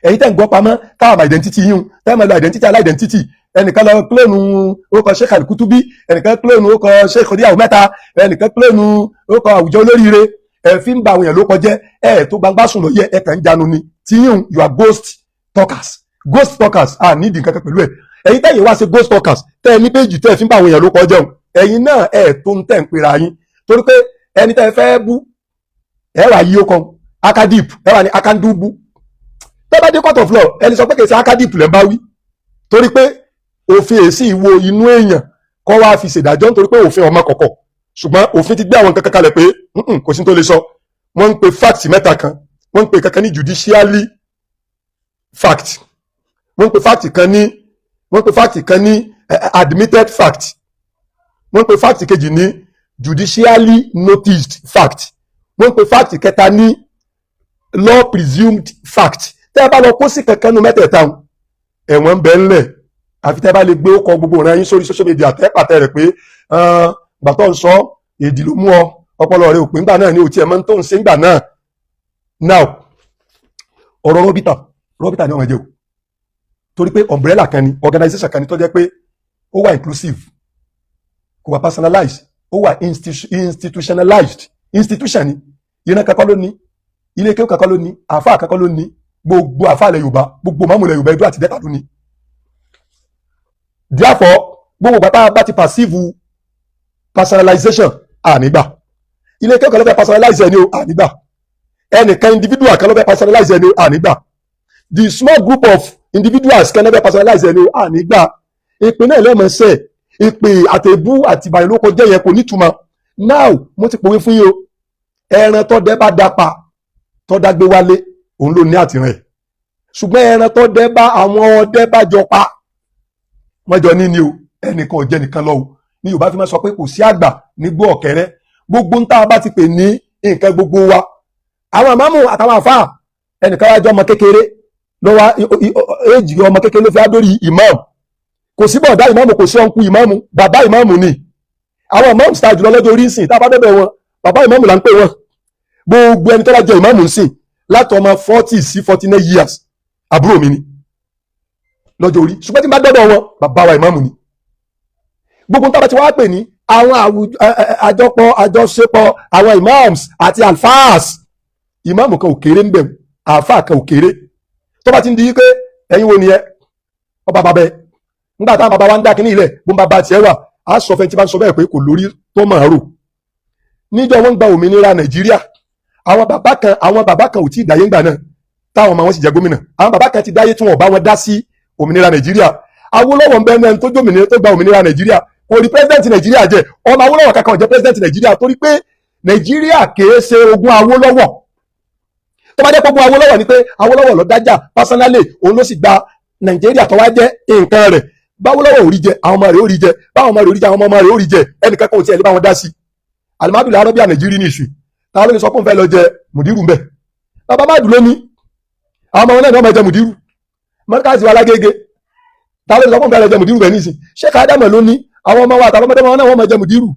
Ẹ̀yin tẹ́ ń gbọ́ pamọ́ táwọn identity yín, tẹ́ ń lọ identity alá identity, ẹnìkan lọ clone orúkọ Sheikh Al-Kutubi, ẹnìkan clone orúkọ Sheikh Oníyàwó mẹ́ta, ẹnìkan clone orúkọ àwùjọ olóríire, ẹ fi ń ba àwọn èèyàn ló kọjẹ́. Ẹ tó gbangba sùn lọ yẹ, ẹ kàn ń jánu ni tí yín. You are ghost talkers, ghost talkers. À nídìí nǹkan kan pẹ̀lú ẹ̀. Ẹ̀yin tẹ́yìn wá ṣe ghost talkers, tẹ́ ẹ ní péjì tẹ́ ẹ fi ń ba àwọn èèyàn ló kọjẹ́ o, ẹ̀yin náà ẹ̀ tó ń tẹ̀ ń pera yín, torí pé ẹni tẹ́ ẹ fẹ́ bú, ẹ wà yí ó kan akadip, ẹ wà ní akandubu. Tẹ́ bá dé court of law, ẹni sọ pé kèsì akadip lẹ́ bá wí, torí pé òfin èsì ìwo inú èèyàn kọ́ wá fi ṣèdájọ́, nítorí pé òfin ọmọ kọ̀kọ̀. Ṣùgbọ́n òfin ti gbé àwọn nǹkan kan kalẹ̀ pé kò sí tó lè sọ. Wọ́n ń pe fact mẹ́ta kan. Wọ́n ń pe kankan ní judicially fact, wọ́n ń pe fact kan ní admitted fact, wọ́n ń pe fact kejì ní judicially noticed fact, wọ́n ń pe fact kẹta ní law presumed fact. Tẹ́ ẹ bá lọ kó sí kankan nu mẹ́tẹ̀ẹ̀ta, ẹ̀wọ̀n ń bẹ ńlẹ̀, àfi tẹ́ bá lè gbé ó kọ gbogbo ìran yín sórí social media, tẹ́ pàtẹ rẹ̀ pé gbàtọ́ ń sọ èdè ló mú ọ, ọpọlọ rẹ òpin ńgbà náà ní òtí ẹ̀ mọ́ tó ń ṣe ńgbà náà. Now, ọ̀rọ̀ Rọ́bìtà, Rọ́bìtà ni ọmọ ẹ̀jẹ̀ o, torí pé umbrella kan ni, organization kan ni tó jẹ́ pé ó wà inclusive, kò wà personalized, ó wà institutionalized. Institution ni. Ìran kankan ló ní, ilé kéwù kankan ló ní, àáfàá kankan ló ní, gbogbo àáfàá ilẹ̀ Yorùbá, gbogbo mọ́mù ilẹ̀ Yorùbá, Ẹdó àti Delta ló ní. Therefore, gbogbo bàtà bá ti perceive personalization, ànígbà ilé kéwù kan ló fẹ́ personalize ẹni o, ànígbà ẹnìkan individual kan ló fẹ́ personalize ẹni o, ànígbà the small group of individuals kan ló fẹ́ personalize ẹni o, ànígbà. Ìpè náà lẹ́mọ̀ọ́sẹ̀, ìpè àtẹ̀bú àti ìbànúlókọ jẹ́ yẹn kò nítumọ̀. Now, mo ti pòwe fún yín o. Ẹran tọ́dẹ bá dapa, tọ́dá gbé wálé, òun ló ní àtìrìn ẹ̀. Ṣùgbọ́n ẹran tọ́dẹ bá àwọn ọdẹ bá jọ pa, wọ́n jọ ní ni o, ẹnìkan ò jẹ́ nìkan lọ o. Ní Yorùbá fi máa sọ pé kò sí àgbà nígbó ọ̀kẹ́rẹ́. Gbogbo ń tá a bá ti pè ní nǹkan gbogbo wa, àwọn àmàmù àtàwọn àfáà, ẹnìkan wá jọ ọmọ kékeré ló wá éèjì ọmọ kékeré ló fi á dórí ìmáàmù. Kò sí bọ̀dá ìmáàmù, kò sí ọ̀nkú ìmáàmù, bàbá ìmáàmù ni. Àwọn ìmáàmù sáà jùlọ lọ́jọ́ orí ń sìn, tá a bá bẹ̀bẹ̀ wọn, bàbá ìmáàmù là ń pè wọn. Gbogbo ẹni tó bá jẹ ìmáàmù ń sìn láti ọmọ 40 sí 49 years, àbúrò mi ni. Lọ́jọ́ orí, ṣùgbọ́n tí n bá dọ́dọ̀ wọn, bàbá wa ìmáàmù ni. Gbogbo nǹkan tí wọ́n á pè ní àwọn àjọpọ̀, àjọṣepọ̀ àwọn imams àti alfas, ìmáàmù kan ò kéré ń bẹ̀, àáfà kan ò kéré. Tó bá ti ń di pé ẹ̀yin wo ni ẹ ọba bàbá ẹ nígbà táwọn bàbá wa ń dá kínní ilẹ̀, bó ń bàbá tiẹ̀ wà á sọ fẹ́ tí bá ń sọ bẹ́ẹ̀ pé kò lórí tó máa rò. Níjọ́ wọ́n ń gba òmìnira Nàìjíríà, àwọn bàbá kan ò tí ì dáyé ńgbà náà, táwọn ọmọ wọn sì jẹ gómìnà. Àwọn bàbá kan ti dáyé tí wọn ò bá wọn dá sí òmìnira Nàìjíríà. Awólọ́wọ̀ ń bẹ ẹni tó jómìnira, tó gba òmìnira Nàìjíríà, kò rí president Nàìjíríà jẹ. Ọmọ Awólọ́wọ̀ kankan ò jẹ president Nàìjíríà, torí pé Nàìjíríà kìí ṣe ogún Awólọ́wọ̀. Tó bá jẹ́ pé ogún Awólọ́wọ̀ ni pé Awólọ́wọ̀ ló dájà personally, òun ló sì gba Nàìjíríà tó wá jẹ́ nǹkan rẹ̀. Báwólọ́wọ̀ ò rí jẹ, àwọn ọmọ rẹ̀ ò rí jẹ. Báwọn ọmọ rẹ̀ ò rí jẹ, àwọn ọmọ rẹ̀ ò rí jẹ. Ẹnìkan kan ò tiẹ̀ lè bá wọn dá sí. Alimadu Arabia Nàìjíríà ní ìsìn, táwọn ló lè sọ pé òun fẹ́ lọ jẹ mùdírù mbẹ? Bàbá má dùn lónìí, àwọn ọmọ wọn náà ní wọ́n máa jẹ mùdírù. Mọ́ríkàsì wa lágége, táwọn ló lè sọ pé òun fẹ́ lọ jẹ mùdírù bẹ̀ nísìn? Ṣé káádámọ̀ ló ní àwọn ọmọ wa àtàwọn ọmọdé wọn náà wọ́n máa jẹ mùdírù.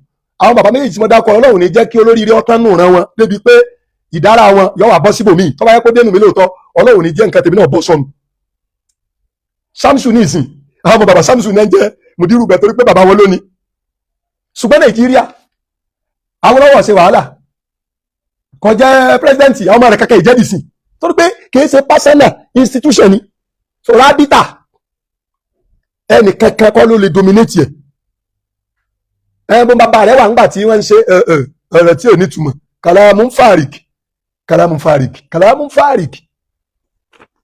Àwọn bàbá méjì tí mo dákọ, Ọlọ́run ní jẹ́ kí olóríire ọtán nù ràn wọn débi pé ìdára wọn yọ wà bọ́ síbòmíì. Tó bá yẹ kó dénú mi lóòótọ́, Ọlọ́run ní jẹ́ nǹkan tèmi náà bọ́ sọnù. Samson ní ìsìn, àwọn ọmọ bàbá Samson náà ń jẹ́ mùdírù bẹ̀ torí pé bàbá wọn lónìí. Ṣùgbọ́n Nàìjíríà, Awólọ́wọ̀ ṣe wàhálà kò jẹ́ president, àwọn ọmọ rẹ̀ kankan ìjẹ́dìsìn, torí pé kìí ṣe personal, institution ni. So rábítà, ẹnì kankan kọ́ ló lè dominate ẹ̀. Ẹ bó bàbá rẹ̀ wà ńgbà tí wọ́n ń ṣe ọ̀rọ̀ tí ò ní túmọ̀. Kàlámù fàrík, kàlámù fàrík, kàlámù fàrík.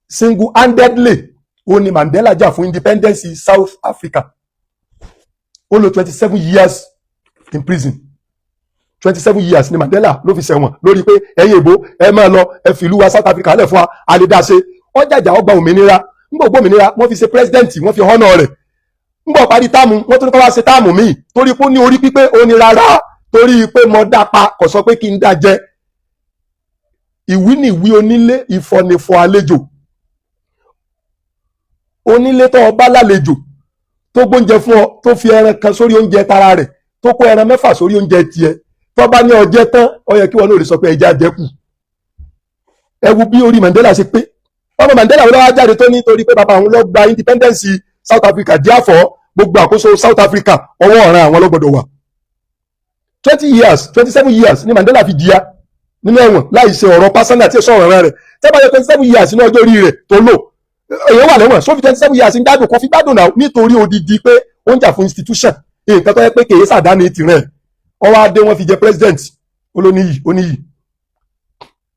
Single handedly ó ní Mandela jà fún independence South Africa. Ó lò 27 years in prison. 27 years ni Mandela ló fi ṣẹ̀wọ̀n lórí pé ẹ̀yin èbó, ẹ máa lọ, ẹ fi ìlú wa South Africa lẹ̀ fún wa, àlèdáṣe. Ọjàjà ọgbà òmìnira. Ńgbà ògbó òmìnira, wọ́n fi ṣe president, wọ́n fi honour rẹ̀. Ńgbà parí term, wọ́n tún ní kó wá ṣe term míì, torí pé ó ní orí pípé. Ó ní rárá, torí pé mo dá pa, kò sọ pé kí n dá jẹ. Ìwí nìwí onílé, ìfọ̀nìfọ̀ àlejò. Onílé tó ọba lálejò, tó gbóúnjẹ fún ọ, tó fi ẹran kan sórí oúnjẹ tara rẹ̀, tó kó ẹran mẹ́fà sórí oúnjẹ tiẹ̀, tó bá ní ọjẹ́ tán, ó yẹ kí wọn náà lè sọ pé ẹja jẹ kù. Ẹ wo bí orí Mandela ṣe pé. Ọmọ Mandela wọn lọ́wọ́ jáde tó ní torí pé bàbá òun lọ gba independence South Africa, díàfọ́ gbogbo àkóso South Africa, ọwọ́ ọ̀ràn àwọn ló gbọ́dọ̀ wà. 20 years, 27 years ni Mandela fi jìyà nínú ẹ̀wọ̀n láì ṣe ọ̀rọ̀ personal tí ó sọ̀rọ̀ rẹ̀. Tẹ́ bá yẹ 27 years ní ọjọ́ orí rẹ̀ tó lò, èèyàn wà lẹ́wọ̀n sófi 27 years ń gbádùn, kò fi gbádùn náà, nítorí odidi pé ó ń jà fún institution, nǹkan tó yẹ pé kèé sàdáni tirẹ̀. Ọwọ́ adé, wọn fi jẹ president, olóníyì oníyì.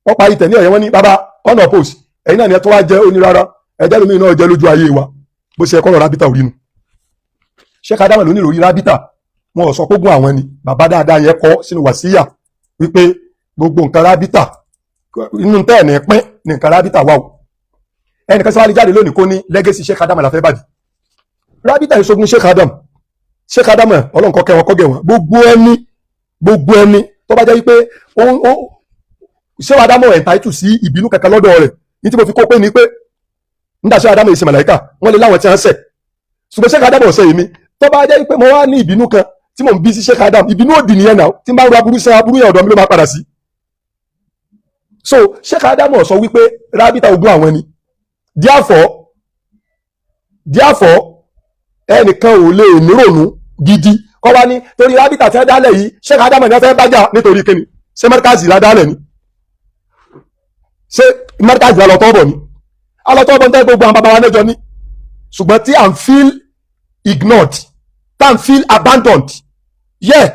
Wọ́n parí tẹ̀ ní ọ̀yẹ́, wọn ní bàbá ọ̀nà post, ẹ̀yin náà ni ẹ tó wá jẹ́ onírárá, ẹjẹ́ lómi náà jẹ́ lójú ayé wa. Bó ṣe kọ́ rábítà orí nu. Ṣé kádámà ló ní lórí rábítà? Wọn ò sọ pé gún àwọn ni. Bàbá dáadáa yẹn kọ sínú wàsíyà wípé gbogbo nǹkan rábítà inú tẹ́ ẹ̀ ní pín ní nǹkan rábítà wà o. Ẹnìkan sáwálí jáde lónìí kó ní legacy Sheikh Adam la fẹ́ bàjẹ́. Rábítà ìṣogun Sheikh Adam. Sheikh Adam, Ọlọ́run kọ́ kẹ́ wọn, kọ́gẹ̀ wọn. Gbogbo ẹni tó bá jẹ́ wípé ṣé wàá dámọ̀ entitled sí ìbínú kankan lọ́dọ̀ rẹ̀ ní tí mo fi kó pé ni pé nígbà ṣé Ádámù ìṣe màláíkà, wọ́n lè láwọn tí wọ́n ṣẹ̀, ṣùgbọ́n Sheikh Adam ọ̀sẹ̀ yìí mi. Tó bá jẹ́ pé mo wá ní ìbínú kan tí mò ń bí sí Sheikh Adam, ìbínú òdì nìyẹn náà. Tí n bá ro aburú sí aburú yẹn, ọ̀dọ̀ mi ló máa padà sí. So Sheikh Adam sọ wípé rábítà ogún àwọn ni. Therefore ẹnìkan ò lè nírònú gidi kọ́ wá ní torí rábítà tí wọ́n dálẹ̀ yìí, Sheikh Adam ni wọ́n fẹ́ bájà. Nítorí kíni? Ṣé mọ́ríkàzì la dálẹ̀ ni? Ṣé mọ́ríkàzì la lọ tọ́ bọ̀ ni? Alọ́tọ́ bọ̀ ń tẹ́ gbogbo àwọn bàbá wa lẹ́jọ́ ní. Ṣùgbọ́n tí à ń feel ignored, tá à ń feel abandoned, yeah,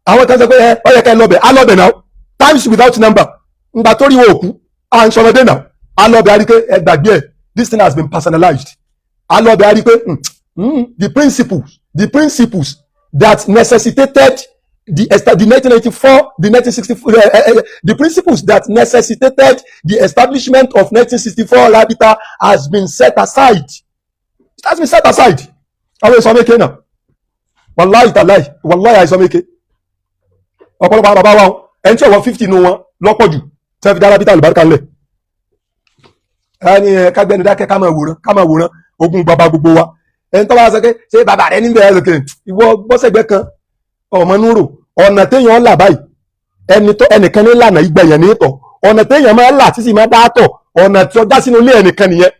àwọn kan sọ pé ẹ ọ yẹ ká ẹ lọ́bẹ̀ á lọ́bẹ̀ now, times without number. Ngbà tó rí wo òkú à ń sọmọdé now, á lọ́bẹ̀ á rí pé ẹ gbàgbé ẹ, this thing has been personalized. Á lọ́bẹ̀ á rí pé the principles that necessitated the 1994, the 1964, the principles that necessitated the establishment of 1964 Rabita has been set aside. It has been set aside. Àwọn èso méke náà, wàláì tàláì, wàláì àìsàn méke. Ọ̀pọ̀lọpọ̀ àwọn bàbá wa, ẹni tí ọ̀wọ́ 50 nu wọn lọ́pọ̀ jù tí wọ́n fi dá Rabita àlùbáríkà ńlẹ̀. Ẹni ẹ kágbẹ́ni dákẹ́, ká máa wòran, ká máa wòran ogun bàbá gbogbo wa. Ẹni tó bá sọ pé ṣé bàbá rẹ níbẹ̀ ẹ lókè, ìwọ bọ́sẹ̀gbẹ́ kan ọmọ núrò. Ọ̀nà téèyàn là báyìí, ẹni tó ẹnìkan ní lànà ìgbẹ̀yàn ní ìtọ̀. Ọ̀nà téèyàn máa là tí sì máa dá tọ̀, ọ̀nà tí ó já sínú ilé ẹnìkan nìyẹn.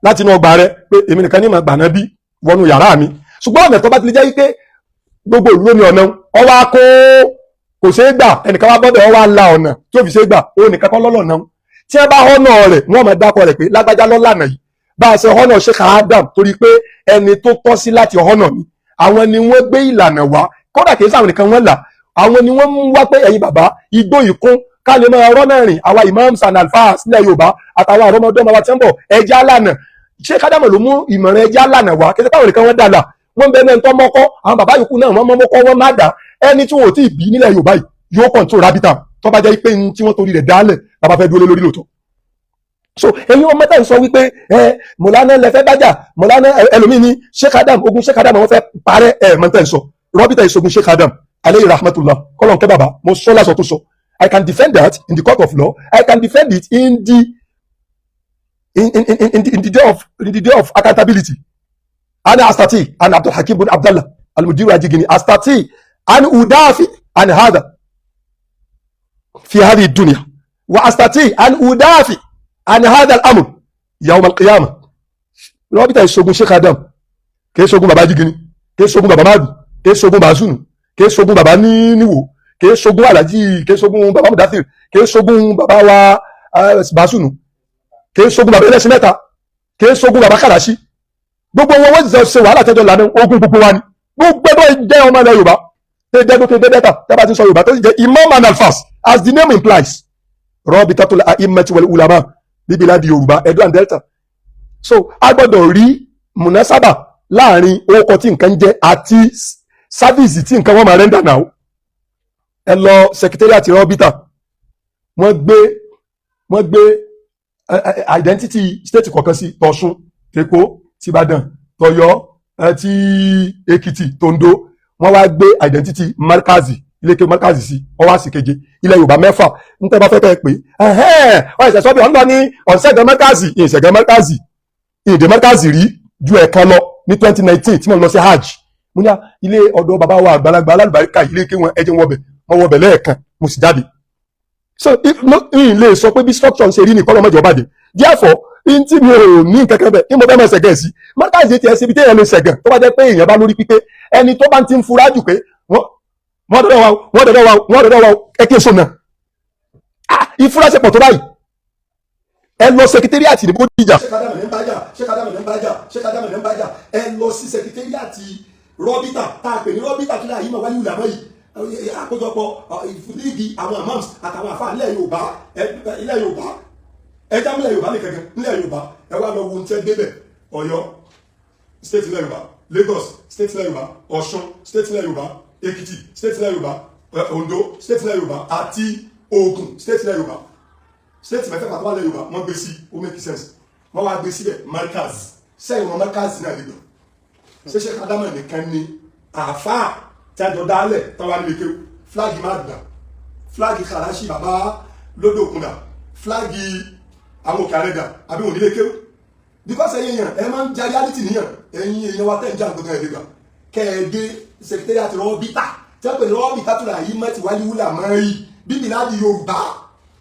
Láti inú ọgbà rẹ pé èmi nìkan ní màá gbà náà bí wọnú yàrá mi. Ṣùgbọ́n ọ̀nà tó bá ti lè jẹ́ pé gbogbo ìlú ló ní ọ̀nà ọwọ́ á kó kò ṣeé gbà, ẹnìkan wá bọ́dọ̀ ọwọ́ á la ọ̀nà tí ó fi ṣeé gbà, ó nìkan kọ́ lọ́lọ́nà. Tí wọ́n bá họ́nà rẹ̀, wọ́n máa dákọ̀ rẹ̀ pé lágbájá lọ́lànà yìí. Bá a ṣe họ́nà Sheikh Adam, torí pé ẹni tó tọ́ sí láti họ́nà ni. Àwọn ni wọ́n gbé ìlànà wá. Kódà kìí sáwọn nìkan wọ́n là, àwọn ni wọ́n mú wá pé ẹ̀yin bàbá, igbó ìkún ká lè máa rọ́nà rìn. Àwa imams and alfas nílẹ̀ Yorùbá àtàwọn àrọ́mọdọ́mọ wa tí ń bọ̀, ẹja lànà. Sheikh Adam ló mú ìmọ̀ràn ẹja lànà wá. Kí sáwọn nìkan wọ́n dàlà, wọ́n bẹ náà tó mọ́kọ́. Àwọn bàbá yòókù náà wọ́n mọ́kọ́, wọ́n má dà. Ẹni tí wọn ò tí ì bí nílẹ̀ Yorùbá yìí yóò control rábítà, tó bá jẹ́ pé ní tí wọ́n torí rẹ̀ dálẹ̀ bàbá fẹ́ dúró lé lórí lóòótọ́. So ẹ̀yin ọmọ tẹ̀ ń sọ wípé ẹ mọ̀lánà lẹ́fẹ́ bájà mọ̀lánà, ẹlòmíì ní Sheikh Adam, ogun Sheikh Adam wọ́n fẹ́ parẹ́. Ẹ̀ mọ̀ tẹ̀ ń sọ rọ́bìtà ìṣogun Sheikh Adam aleyhi rahmatullah, kọ́lọ̀ kẹ́ bàbá. Mo sọ lásọ tó sọ. I can defend that in the court of law. I can defend it in the day of accountability. أنا أستطيع، أنا عبد الحكيم بن عبد الله المدير أجيني، أستطيع أن أدافع عن هذا في هذه الدنيا، وأستطيع أن أدافع عن هذا الأمر يوم القيامة. Rọ́bìtà ìṣogun Sheikh Adam, kìí ṣogun bàbá Jígini, kìí ṣogun bàbá Madu, kìí ṣogun Bàzúnù, kìí ṣogun bàbá níwò, kìí ṣogun Alhaji, kìí ṣogun bàbá Mudathir, kìí ṣogun bàbá wa Bàzúnù, kìí ṣogun bàbá ẹlẹ́sìn mẹ́ta, kìí ṣogun bàbá Kàràṣí. Gbogbo wọn, wọ́n ti ṣe wàhálà tẹ́jọ́ lànà. Ogun gbogbo wa ni. Gbogbo ẹgbẹ́ jẹ́ ọmọ ilẹ̀ Yorùbá tẹ́ jẹ́ dókè dẹ́dẹ́ta tẹ́ bá ti sọ Yorùbá, tó sì jẹ́ imam and alfas as the name implies, Rabitatul A'immati wal Ulama bíbí láti Yorùbá, Edo and Delta. So a gbọ́dọ̀ rí munasaba láàrin orúkọ tí nǹkan jẹ́ àti service tí nǹkan wọ́n máa render. Now, ẹ lọ secretariat Rọ́bìtà, wọ́n gbé identity state kọ̀ọ̀kan sí: tọ̀ṣun, tèkó, tìbàdàn, tọ̀yọ́, ti Èkìtì, tòǹdó. Wọ́n wá gbé identity markazi, iléeké markazi sí ọwọ́ àsìkeje ilẹ̀ Yorùbá mẹ́fà. Ń tẹ́ bá fẹ́ kẹ́ ẹ pé wọ́n ìṣẹ̀sọ́ bí wọ́n lọ ní ọ̀sẹ̀gàn markazi, ìṣẹ̀gàn markazi, ìdè markazi rí ju ẹ̀kan lọ ní 2019 tí mo lọ sí hajj. Mo ní ilé ọ̀dọ̀ bàbá wa àgbàlagbà alálùbáríkà, ilé ké wọn, ẹjẹ wọbẹ̀. Mo wọbẹ̀ lẹ́ẹ̀kan, mo sì jáde. So if no, n lè sọ pé bí structure ń ṣe rí ní kọ́lọ́mọ́jọ́ bàjẹ́. Therefore, n tí mi ò ní nǹkan kan bẹ̀ kí mo fẹ́ máa ṣẹ̀gẹ̀ sí markazi tiẹ̀ síbi téèyàn lè ṣẹ̀gẹ̀. Tó bá jẹ́ pé èèyàn bá lórí pípé, ẹni tó bá ti ń fura jù pé wọ́n dọ̀dọ̀ wa, wọ́n dọ̀dọ̀ wa, wọ́n dọ̀dọ̀ wa, ẹ kí n so náà. Ìfura ṣe pọ̀ tó báyìí. Ẹ lọ secretariat ní Bódìjà. Sheikh Adam ní bájà, Sheikh Adam ní bájà, Sheikh Adam ní bájà. Ẹ lọ sí secretariat rọ́bìtà tá a pè ní rọ́bìtà tó láyé mọ̀ wálé ìlànà yìí, àkójọpọ̀ líìgì àwọn imams àtàwọn àfa ilẹ̀ Yorùbá, ilẹ̀ Yorùbá, ẹ já mílẹ̀ Yorùbá nìkan gan nílẹ̀ Yorùbá. Ẹ wá lọ wo ohun tí ẹ débẹ̀: Ọ̀yọ́ state ilẹ̀ Yorùbá, Lagos state ilẹ̀ Yorùbá, Ọ̀ṣun state ilẹ̀ Yorùbá, Èkìtì state ilẹ̀ Yorùbá, Ondo state ilẹ̀ Yorùbá àti Ògùn state ilẹ̀ Yorùbá. State mẹ́fẹ̀ẹ̀fà tó wà lẹ̀ Yorùbá, wọ́n gbé sí. Ó make sense. Wọ́n wá gbé síbẹ̀ markaz sẹ́yìn wọn. Markaz náà lè gbọ́ ṣé Sheikh Adama nìkan ni àáfàá tí a jọ dálẹ̀ táwa nílé kéwù? Flag má dà, flag Kàràṣì bàbá lódò òkun dà, flag àwọn òkè àrẹ dà, àbí òun nílé kéwù? Because ẹ̀yin èèyàn, ẹ máa ń ja reality níyàn. Ẹ̀yin èèyàn wa tẹ̀ ń jà gbọ̀ngàn, ẹ̀ lè gbà kẹ́ ẹ dé secretariat rọ́bìtà tí wọ́n pè ní rọ́bìtà tó là yìí mọ́tì wálé wúlà mọ́ yìí bíbí láti Yorùbá,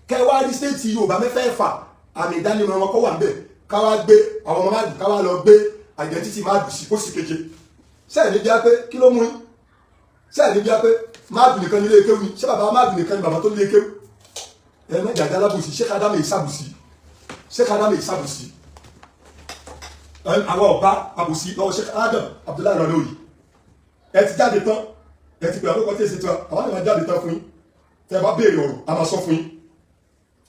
kẹ́ wá rí state Yorùbá mẹ́fẹ̀ẹ̀fà, àmì ìdánimọ̀ wọn kọ́ wà ń bẹ̀. Ká wá gbé àwọn ọmọ máàdù, ká wá lọ gbé identity máàdù sí kó sì keje. Sẹ́ẹ̀ ní bí á pé kí ló mú yín? Sẹ́ẹ̀ ní bí á pé máàdù nìkan nílé kéwù ni? Ṣé bàbá máàdù nìkan ni bàbá tó nílé kéwù? Ẹ mẹ́jà jálábùsì. Ṣé ká dámẹ̀ ìsàbùsì? Ṣé ká dámẹ̀ ìsàbùsì? Àwọn ọba àbùsí lọ́wọ́ Sheikh Adam Abdullahi Ranoyi. Ẹ ti jáde tán, ẹ ti pè àkókò tí èsì tán. Àwọn àmà jáde tán fún yín. Tẹ bá béèrè ọ̀rọ̀, a máa sọ fún yín.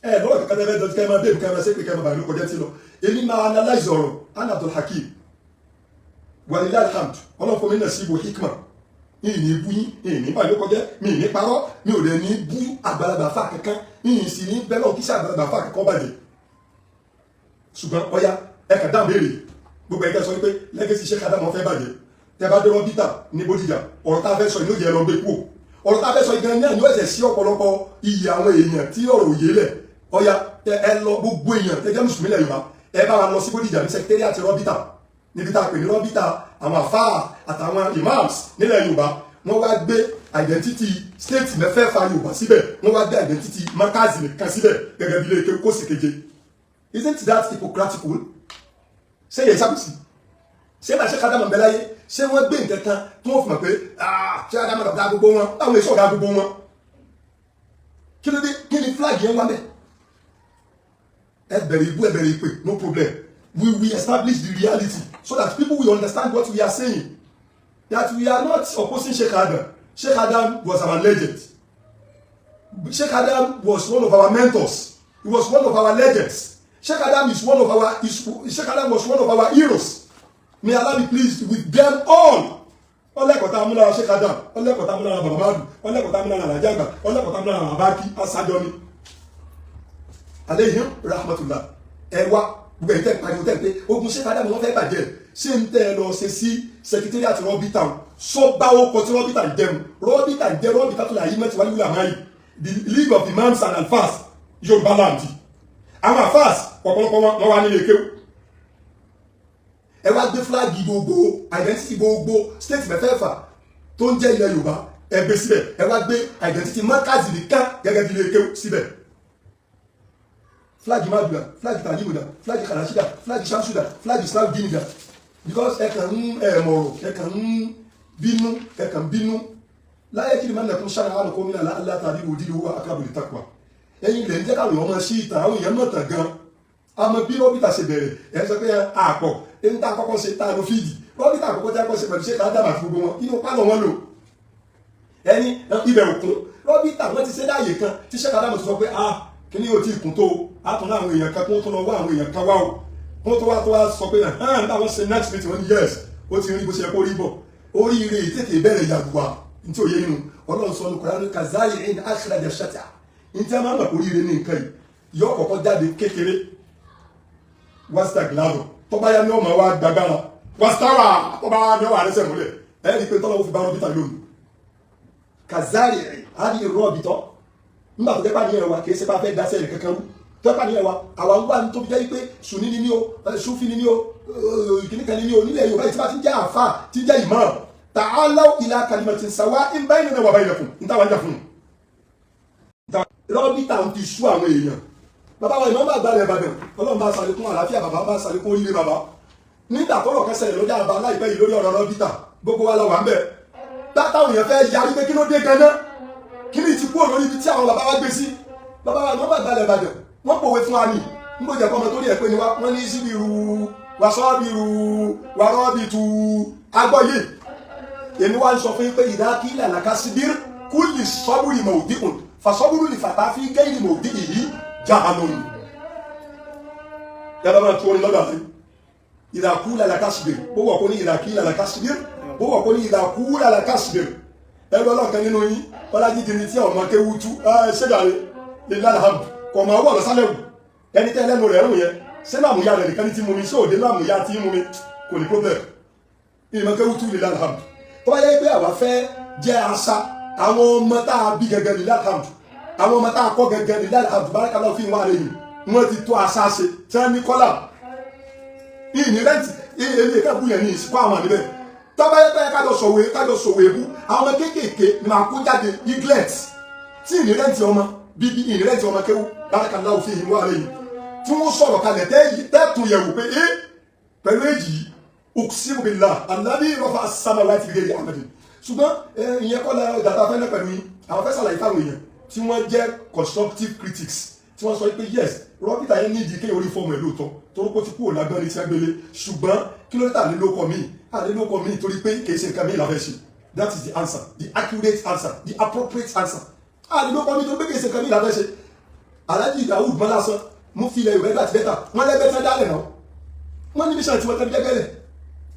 Ẹ lọ́wọ́ kankan tẹ́ fẹ́ dọ́jú kẹ́ ẹ máa béèrè, kẹ́ ẹ máa ṣe pé kẹ́ ẹ máa bàa lóko jẹ́ tí lọ. Èmi máa analyze ọ̀rọ̀. Ana Abdul Hakim, walilahi alhamd, Ọlọ́run fún mi náà sí ibo hikma. Mi ì ní bú yín, mi ì ní bàa lóko jẹ́, mi ì ní parọ́, mi ò lè ní bú àgbàlagbà fà kankan, mi ì sì ní bẹ́ẹ̀ lọ́n kí sí àgbàlagbà fà kankan bàjẹ́. Ṣùgbọ́n ọya, ẹ kà dáhùn béèrè. Gbogbo ẹgbẹ́ sọ wípé legacy Sheikh Adam fẹ́ bàjẹ́. Tẹ bá dé rọ́bìtà ní Bódìjà, ọ̀rọ̀ tá a fẹ́ sọ yìí ló jẹ́ lọ gbé kú. Ọ̀rọ̀ tá a fẹ́ sọ yìí gan náà ni ó ẹ̀sẹ̀ sí ọ̀pọ̀lọpọ̀ iyì àwọn èèyàn tí ọ̀rọ̀ òye lẹ̀. Ọya, ẹ lọ, gbogbo èèyàn tẹ jẹ́ mùsùlùmí lẹ̀ Yorùbá, ẹ bá wa lọ sí Bódìjà ní secretariat rọ́bìtà, níbi tá a pè ní rọ́bìtà àwọn àfáà àtàwọn imams nílẹ̀ Yorùbá. Wọ́n wá gbé identity state mẹ́fẹ̀ẹ̀fà Yorùbá síbẹ̀. Wọ́n wá gbé identity markazi nìkan síbẹ̀ gẹ́gẹ́ bí ilé kó sì keje. Isn't that hypocritical? Ṣé yẹ ìṣàkóso ṣé bá ṣe kádámọ̀ bẹ láyé, ṣé wọ́n gbé nǹkan kan tí wọ́n fi mọ̀ pé ṣé ádámọ̀ ọ̀gá gbogbo wọn, táwọn èso ọ̀gá gbogbo wọn? Kí ló dé? Kí ni flag yẹn wá mẹ́? Ẹ bẹ̀rẹ̀ ibú, ẹ bẹ̀rẹ̀ ìpè, no problem. We will establish the reality so that people will understand what we are saying, that we are not opposing Sheikh Adam. Sheikh Adam was our legend. Sheikh Adam was one of our mentors. He was one of our legends. Sheikh Adam was one of our heroes. May Allah be pleased with them all. Ọlẹ́kọ̀ọ́ tá a mú lára Sheikh Adam, ọlẹ́kọ̀ọ́ tá a mú lára bàbá Madu, ọlẹ́kọ̀ọ́ tá a mú lára Alhaji Àgbà, ọlẹ́kọ̀ọ́ tá a mú lára bàbá kí aṣáájọ́ ni, aleyhim rahmatullah. Ẹ wá gbogbo ẹ̀yin tẹ́ ń pariwo, tẹ́ ń pé ogun Sheikh Adam wọ́n fẹ́ bàjẹ́, ṣé ń tẹ́ ẹ lọ ṣe sí secretariat Rọ́bìtà sọ́gbà ó kọ tí Rọ́bìtà ń jẹun? Rọ́bìtà ń jẹ́ Rọ́bìtà tó là yí mẹ́tì wáyé wúlò àmáyé, the League of Imams and Alfas Yorùbá land. Àwọn alfas ọ̀pọ̀lọpọ̀ wọn wá nílé kéwù. Ẹ wá gbé flag gbogbo identity gbogbo state mẹ́fẹ̀ẹ̀fà tó ń jẹ́ ilẹ̀ Yorùbá, ẹ gbé síbẹ̀. Ẹ wá gbé identity mọ́kàzì nìkan gẹ́gẹ́ bí ilé kéwù síbẹ̀. Flag madula, flag talimuda, flag karashida, flag shamsuda, flag Islam ginida, because ẹ kàn ń ẹ mọ̀rọ̀, ẹ kàn ń bínú, ẹ kàn ń bínú láyé. Kí ni máa ń nàkún sára àwọn kọ́mínà látàrí òdìrí owó akábòlì takwa? Ẹ̀yin lè ń jẹ́ káwọn èèyàn máa ṣí ìtàn, àwọn èèyàn mọ̀ tàn gan. Àmọ́ bí rọ́bìtà ṣe bẹ̀rẹ̀, ẹ̀ sọ pé àpọ̀ ẹni tá a kọ́kọ́ ṣe tá a lọ fíìdì rọ́bìtà àkọ́kọ́ tí a kọ́ ṣe pẹ̀lú ṣé ká dábàá fún gbogbo wọn, inú pálọ̀ wọn lò ẹni ibẹ̀ òkun rọ́bìtà wọ́n ti ṣe láàyè kan tí ṣé kàdámù sọ pé ah, kíní yóò tí ì kún tó, a tún láwọn èèyàn kan kó tó lọ wá àwọn èèyàn kan wá o, kó tó wá sọ pé hàn táwọn ṣe next meeting, wọn ni yes, ó ti rí bó ṣe yẹ kó rí bọ̀. Oríire tètè bẹ̀rẹ̀ yàgùwà ntí òye nínú Ọlọ́run sọ ní Kùránì kazari in akhraja shata ntí a máa ń mọ̀ oríire ní nǹkan yìí yọ kọ̀kọ́ jáde kékeré wasta glado, tọ́ba ya ní ọmọ wa gbàgbára wastawa, tọ́ba ní ọwọ́ àrẹsẹ̀ múlẹ̀. Ẹ̀ rí i pé tọ́lá ó fi bá rọ́bìtà lónìí kazari àdì rọ́bìtọ́. Nígbà tó jẹ́ pàdé ẹ̀wà kì í ṣe bá fẹ́ dáṣẹ́ rẹ̀ kankan rú tó jẹ́ pàdé ẹ̀wà àwa ń wá ní tó fi jẹ́ pé sùnní ni mí o, sufi ni mí o, kìnnìkan ni mí o, nílẹ̀ Yorùbá yìí tí bá ti ń jẹ́ àfà, tí ń jẹ́ imam, ta'alaw ila kalimatin sawa'in baynana wa baynakum ní táwọn ń jà fún un. Rọ́bìtà ń ti sú àwọn èèyàn. Bàbá wa ìmọ̀ọ́mọ́ àgbà rẹ̀ Ìbàdàn, Ọlọ́run bá ṣàlékún àlàáfíà bàbá, bá ṣàlékún oríire bàbá. Nígbà tọ́rọ̀ kan ṣẹlẹ̀ lórí àbá láìpẹ́ yìí lórí ọ̀rọ̀ rọ́bìtà, gbogbo wa la wà ń bẹ̀ táwọn èèyàn fẹ́ yarí pé kí ló dé ganan, kí ni ti kúrò lórí ibi tí àwọn bàbá wa gbé sí. Bàbá wa ìmọ̀ọ́mọ́ àgbà rẹ̀ Ìbàdàn, wọ́n pòwe fún wa ní nígbò jẹ́ kọ́mọ torí ẹ̀ pé ni wọ́n ní síbi ru wasọ́biru warọ́bìtú agbọ́yé. Èmi wá ń sọ fún yín pé ìdá kí làlàkà síbír kúlì sọ́bùrì mọ̀ọ́díkùn fasọ́bùrù lè fàtà fi gẹ́rì mọ̀ọ́dí yìí jahanun. Yàrá máa tún orin lọ́dọ̀ àti ìdá kú làlàkà síbír bó wọ̀ kó ní ìdá kí làlàkà síbír bó wọ̀ kó ní ìdá kú làlàkà síbír. Ẹgbẹ́ ọlọ́kan nínú yín ọlájídì ni tí ọmọ kéwú tú ṣẹ́gàre lè lálàá kọ̀ mọ́ ọwọ́ lọ́sálẹ̀ wù ẹni tẹ́ lẹ́nu rẹ̀ rùn yẹn. Ṣé láàmúyá rẹ̀ nìkan ní tí mú mi? Ṣé òde láàmúyá tí mú mi kò ní problem. Ìmọ̀ kéwú tú lè lálàá. Tó bá yẹ pé àwa fẹ́ jẹ́ àṣà àwọn ọmọ tá a bí gẹ́gẹ́ ní lálàá, àwọn ọmọ tá a kọ́ gẹ́gẹ́ ní lálàá, barakallahu fi wà lẹ́yìn wọ́n ti tó àṣà ṣe tí wọ́n ní kọ́là ìní rent èmi ìka bú yẹn ní ìsìnkú àwọn àníbẹ̀. Tó bá yẹ pé kájọ sọ̀wé ebú, àwọn ọmọ kéékèèké ni màá kó jáde eaglet tí ìní rent ọmọ bíbí, ìní rent ọmọ kéwú, barakallahu fi wà lẹ́yìn tí wọ́n sọ̀rọ̀ kalẹ̀ tẹ́tù yẹ̀wò pé é pẹ̀lú èjì yìí, uqsimu billah alladhi rafa'a as-samawati bighayri amadin. Ṣùgbọ́n ìyẹn kọ́ la dàtà fẹ́ náà pẹ̀lú yín. Àwọn fẹ́ sàlàyé fáwọn èèyàn tí wọ́n jẹ́ constructive critics, tí wọ́n sọ pé yes, rọ́bìtà yẹn nídìí kéèyàn orí fọ́ọ̀mù ẹ̀ lóòótọ́, torí pé ó ti kúrò lágbọ́n ní tí wọ́n gbélé. Ṣùgbọ́n kí ló dé tà ní lóko míì à ní lóko míì? Torí pé kì í ṣe nǹkan míì la fẹ́ ṣe. That is the answer, the accurate answer, the appropriate answer. À ní lóko míì torí pé kì í ṣe nǹkan míì la fẹ́ ṣe. Alhaji Dawud Mọ́lásán mú fi ilẹ̀ Yorùbá ẹgbẹ́ àti bẹ́tà wọ́n lẹ́gbẹ́ tán dálẹ̀ náà, wọ́n ní mission tí wọ́n tẹ́lẹ̀ jẹ́gẹ́lẹ̀.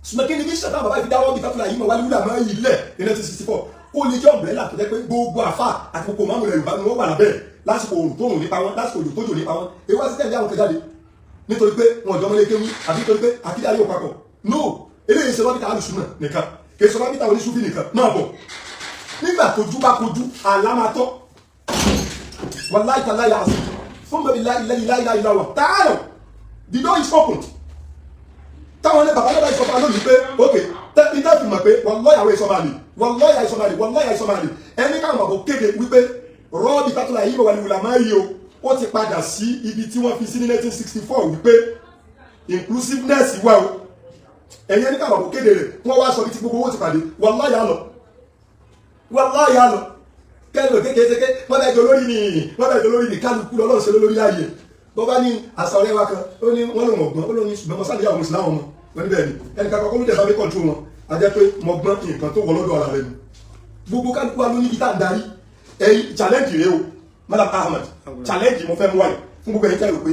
Ṣùgbọ́n kí ni mission táwọn bàbá fi dáwọ́ bí tátúlà yìí mọ̀ wálé wúlà máa yìí lẹ̀ ní 1964? Kó lè jẹ́ umbrella tó jẹ́ pé gbogbo àfà àti gbogbo máàmù ilẹ̀ Yorùbá ni wọ́n wà lábẹ́ lásìkò òrùn tó rùn nípa wọn, lásìkò òjò tó jò nípa wọn. Èyí wá sí tẹ̀lé àwọn kẹjáde nítorí pé wọn ò jọmọ lé kéwú àbí nítorí pé àkídà yóò papọ̀. No, eléyìí ṣe rọ́bìtà alùsùnà nìkan, kì í ṣe rọ́bìtà oníṣúfì nìkan. Máa bọ̀ nígbà tójú bá kojú àlámàtọ́, wallahi tallahi azim, thumma billahi la ilaha illa huwa ta'ala, the door is opened. Táwọn ní bàbá náà bá ìsọfún alóyún pé ok, ìtẹ́ fi mọ̀ pé wallahi àwọn ìsọmọ àlè, wallahi àìsọmọ àlè, wallahi àìsọmọ àlè. Ẹni káwọn bàbá kéde wípé rọ́ọ̀bì tátúlà yìí wà ní wùlà máa yí o, ó ti padà sí ibi tí wọ́n fi sí ní 1964, wípé Inclusiveness wà o. Ẹ̀yin ẹni káwọn kò kéde rẹ̀, wọ́n wá sọ bí ti gbogbo owó ti pàdé. Wallahi á lọ, wallahi á lọ. Kẹ́lò kékeré, wọ́n bẹ́ẹ̀ jọ lórí ni, wọ́n bẹ́ẹ̀ jọ lórí ni. Kálukú lọ́lọ́run ṣe lórí láàyè. Bọ́ bá ní àṣà ọ̀rẹ́ wa kan, ó ní wọ́n lòun ọ̀gbọ́n, ó lóun ní ṣùgbọ́n mo sáà níyàwó mùsùlùmí àwọn ọmọ wọn níbẹ̀ ni ẹnì kankan kó ló dẹ̀ bá mi kọ̀ǹtró wọn. A jẹ́ pé mo gbọ́n nǹkan tó wọ lọ́dọ̀ ara rẹ ni. Gbogbo kálukú wa ló níbi tá à ń darí. Ẹ̀yin, challenge rèé o, Madam Ahmed, challenge mo fẹ́ mú wáyé fún gbogbo ẹ̀yin tẹ́ rò pé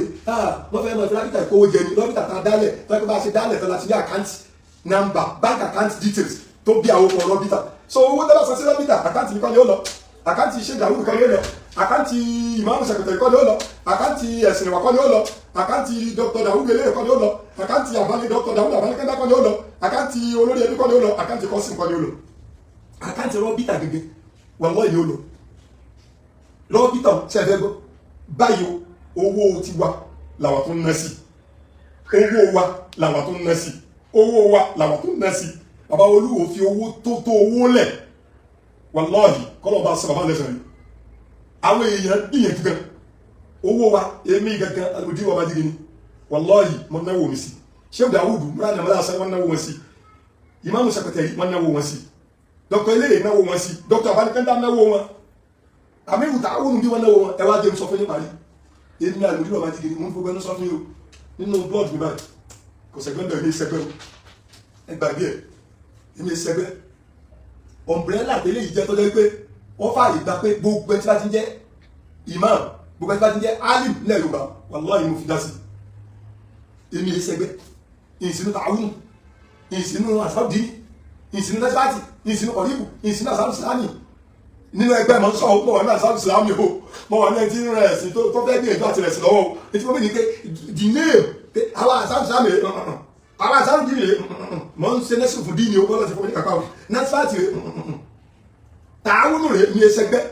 wọ́n fẹ́ mọ ìfúlákítà ìkówó jẹ ni. Lọ́bìtà tá a dálẹ̀ tọ́jú bá a ṣe dálẹ̀ tó láti ní account number, bank account details tó bí àwọn ọkọ̀ rọ́bìtà. So owó tẹ́lá sọ sí rọ́bìtà, account mi kọ́ ni ó lọ, account ṣe dàrú kọ́ ni ó lọ, account ìmáàmù sẹ̀kẹ̀tẹ̀rì kọ́ ni ó lọ, account ẹ̀sìn ìwà kọ́ ni ó lọ, account Dr. Dawud eléyè kọ́ ni ó lọ, account àbálẹ̀ Dr. Dawud àbálẹ̀kẹ́ndá kọ́ ni ó lọ, account olórí ẹbí kọ́ ni ó lọ, account kọ́sìn kọ́ ni ó lọ, account rọ́bìtà gẹ́gẹ́ wallahi ni ó lọ. Rọ́bìtà ṣẹ̀fẹ̀ gbọ́ báyìí o, owó tiwa làwọn tó ń ná sí, owó wa làwọn tó ń ná sí, owó wa làwọn tó ń ná sí. Bàbá olúwo fi owó tó tó owó lẹ̀, wàláhì, kọ́lọ́ bá sọ bàbá lẹ́sẹ̀ rí. Àwọn èèyàn gbìyànjú gan. Owó wa, èmi gangan alùpùpù wa bá jí ni, wàláhì, mo náwó mi sí. Sheikh Dawud múra nàmọ́lá sọ, wọ́n náwó wọn sí. Ìmáàmù sẹkẹtẹrì, wọ́n náwó wọn sí. Dr. Eléyè náwó wọn sí. Dr. Abanikanda náwó wọn. Àmì ìwùtà àwọn bí wọ́n náwó wọn. Ẹ wá jẹ́ sọ fún yín parí, èmi alùpùpù wa bá jí ni, mo ń fọgbẹ́ ní sọ fún yín o. Nínú blood mi báyìí, kò sẹ́gbẹ́ bẹ̀rẹ̀ ní sẹ́gbẹ́ o. Ẹ gbàgbé ẹ̀, èmi sẹ́gbẹ́. Umbrella tẹ́lẹ̀ yìí jẹ́ tó jẹ́ pé wọ́n fààyè gba pé gbogbo ẹni tí bá ti ń jẹ́ imam, gbogbo ẹni tí bá ti ń jẹ́ alim nílẹ̀ Yorùbá, wàláhì, mo fi dá sí. Èmi sẹ́gbẹ́, ìsínú tààwùn, ìsínú àsáàdì, ìsínú nẹ́sípàtì, ìsínú kọ̀ríbù, ìsínú àsáàdì sàlámì nínú ẹgbẹ́ mọ̀ ń sọ. Mọ̀ wà ní àsáàdì sàlámì o, mọ̀ wà ní ẹni tí ń rẹ̀ ẹ̀sìn tó fẹ́ gbìyànjú àti rẹ̀ sí lọ́wọ́ o. Ètí wọ́n ní pé the name pé àwa àsáàdì sàlámì rẹ̀, àwa àsáàdì rẹ̀, mọ̀ ń ṣe nẹ́sìn fún díìnì o, bọ́lá ti fún mi ní kàkà o. Nẹ́sípàtì rẹ̀, tààwùn rẹ̀, mi ẹsẹ̀gbẹ́.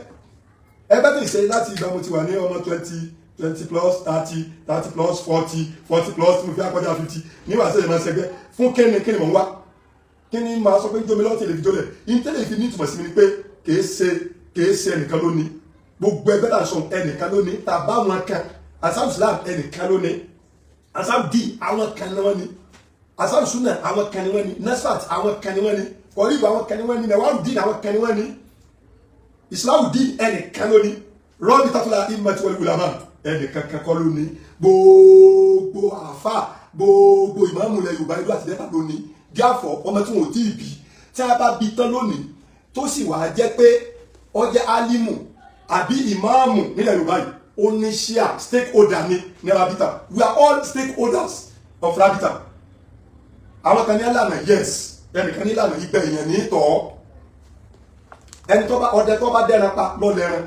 Ẹgbẹ́ tó ṣe láti ìgbà mo ti wà ní ọmọ 20, 20 plus, 30, 30 plus, 40, 40 plus, mo fi akọjá 50 nígbà tí èèyàn ṣẹgbẹ́ fún. Kíni kíni mò ń wá? Kíni máa sọ pé jómi lọ́tì lè fi jólẹ̀? Ìtẹ́lẹ̀ fi ní ìtumọ̀ sí mi ni pé kìí ṣe ẹnìkan ló ní gbogbo ẹgbẹ́ tà ń sọ. Ẹnìkan ló ní tàbá wọn kan. Asam Islam, ẹnìkan ló ní. Asam d, àwọn kan ní wọ́n ní. Asam Sunna, àwọn kan ní wọ́n ní. Nasfat, àwọn kan ní wọ́n ní. Kọ̀ríbù, àwọn kan ní wọ́n ní. Nàwárùdín, àwọn kan ní wọ́n ní. Islahudeen, ẹnìkan ló ní. Rọ́bì tatula imati wal ulama, ẹnìkan kan kọ́ ló ní. Gbogbo àfà, gbogbo ìmáàmù ilẹ̀ Yorùbá, ìlú àti Delta ló ní. Díàfọ̀ ọmọ tí wọn ò tí ì bí, tí a bá bí tán lónìí, tó sì wàá jẹ́ pé ó jẹ́ alimu àbí ìmáàmù nílẹ̀ Yorùbá yìí, ó ní share, stakeholder ní ní Rabita. We are all stakeholders of Rabita. Àwọn kan ní ìlànà, yes, ẹnìkan ní ìlànà ìgbẹ́ èèyàn ní tọ́ ẹni tó bá ọdẹ tó bá dẹ́ran pa lọ́lẹ́ran,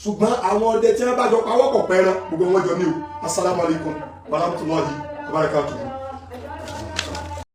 ṣùgbọ́n àwọn ọdẹ tí wọ́n bá jọ pawọ́pọ̀ pẹ́ran, gbogbo wọn jọ ní o. Asalaamualeykum warahmatulahi wabarakatuhu.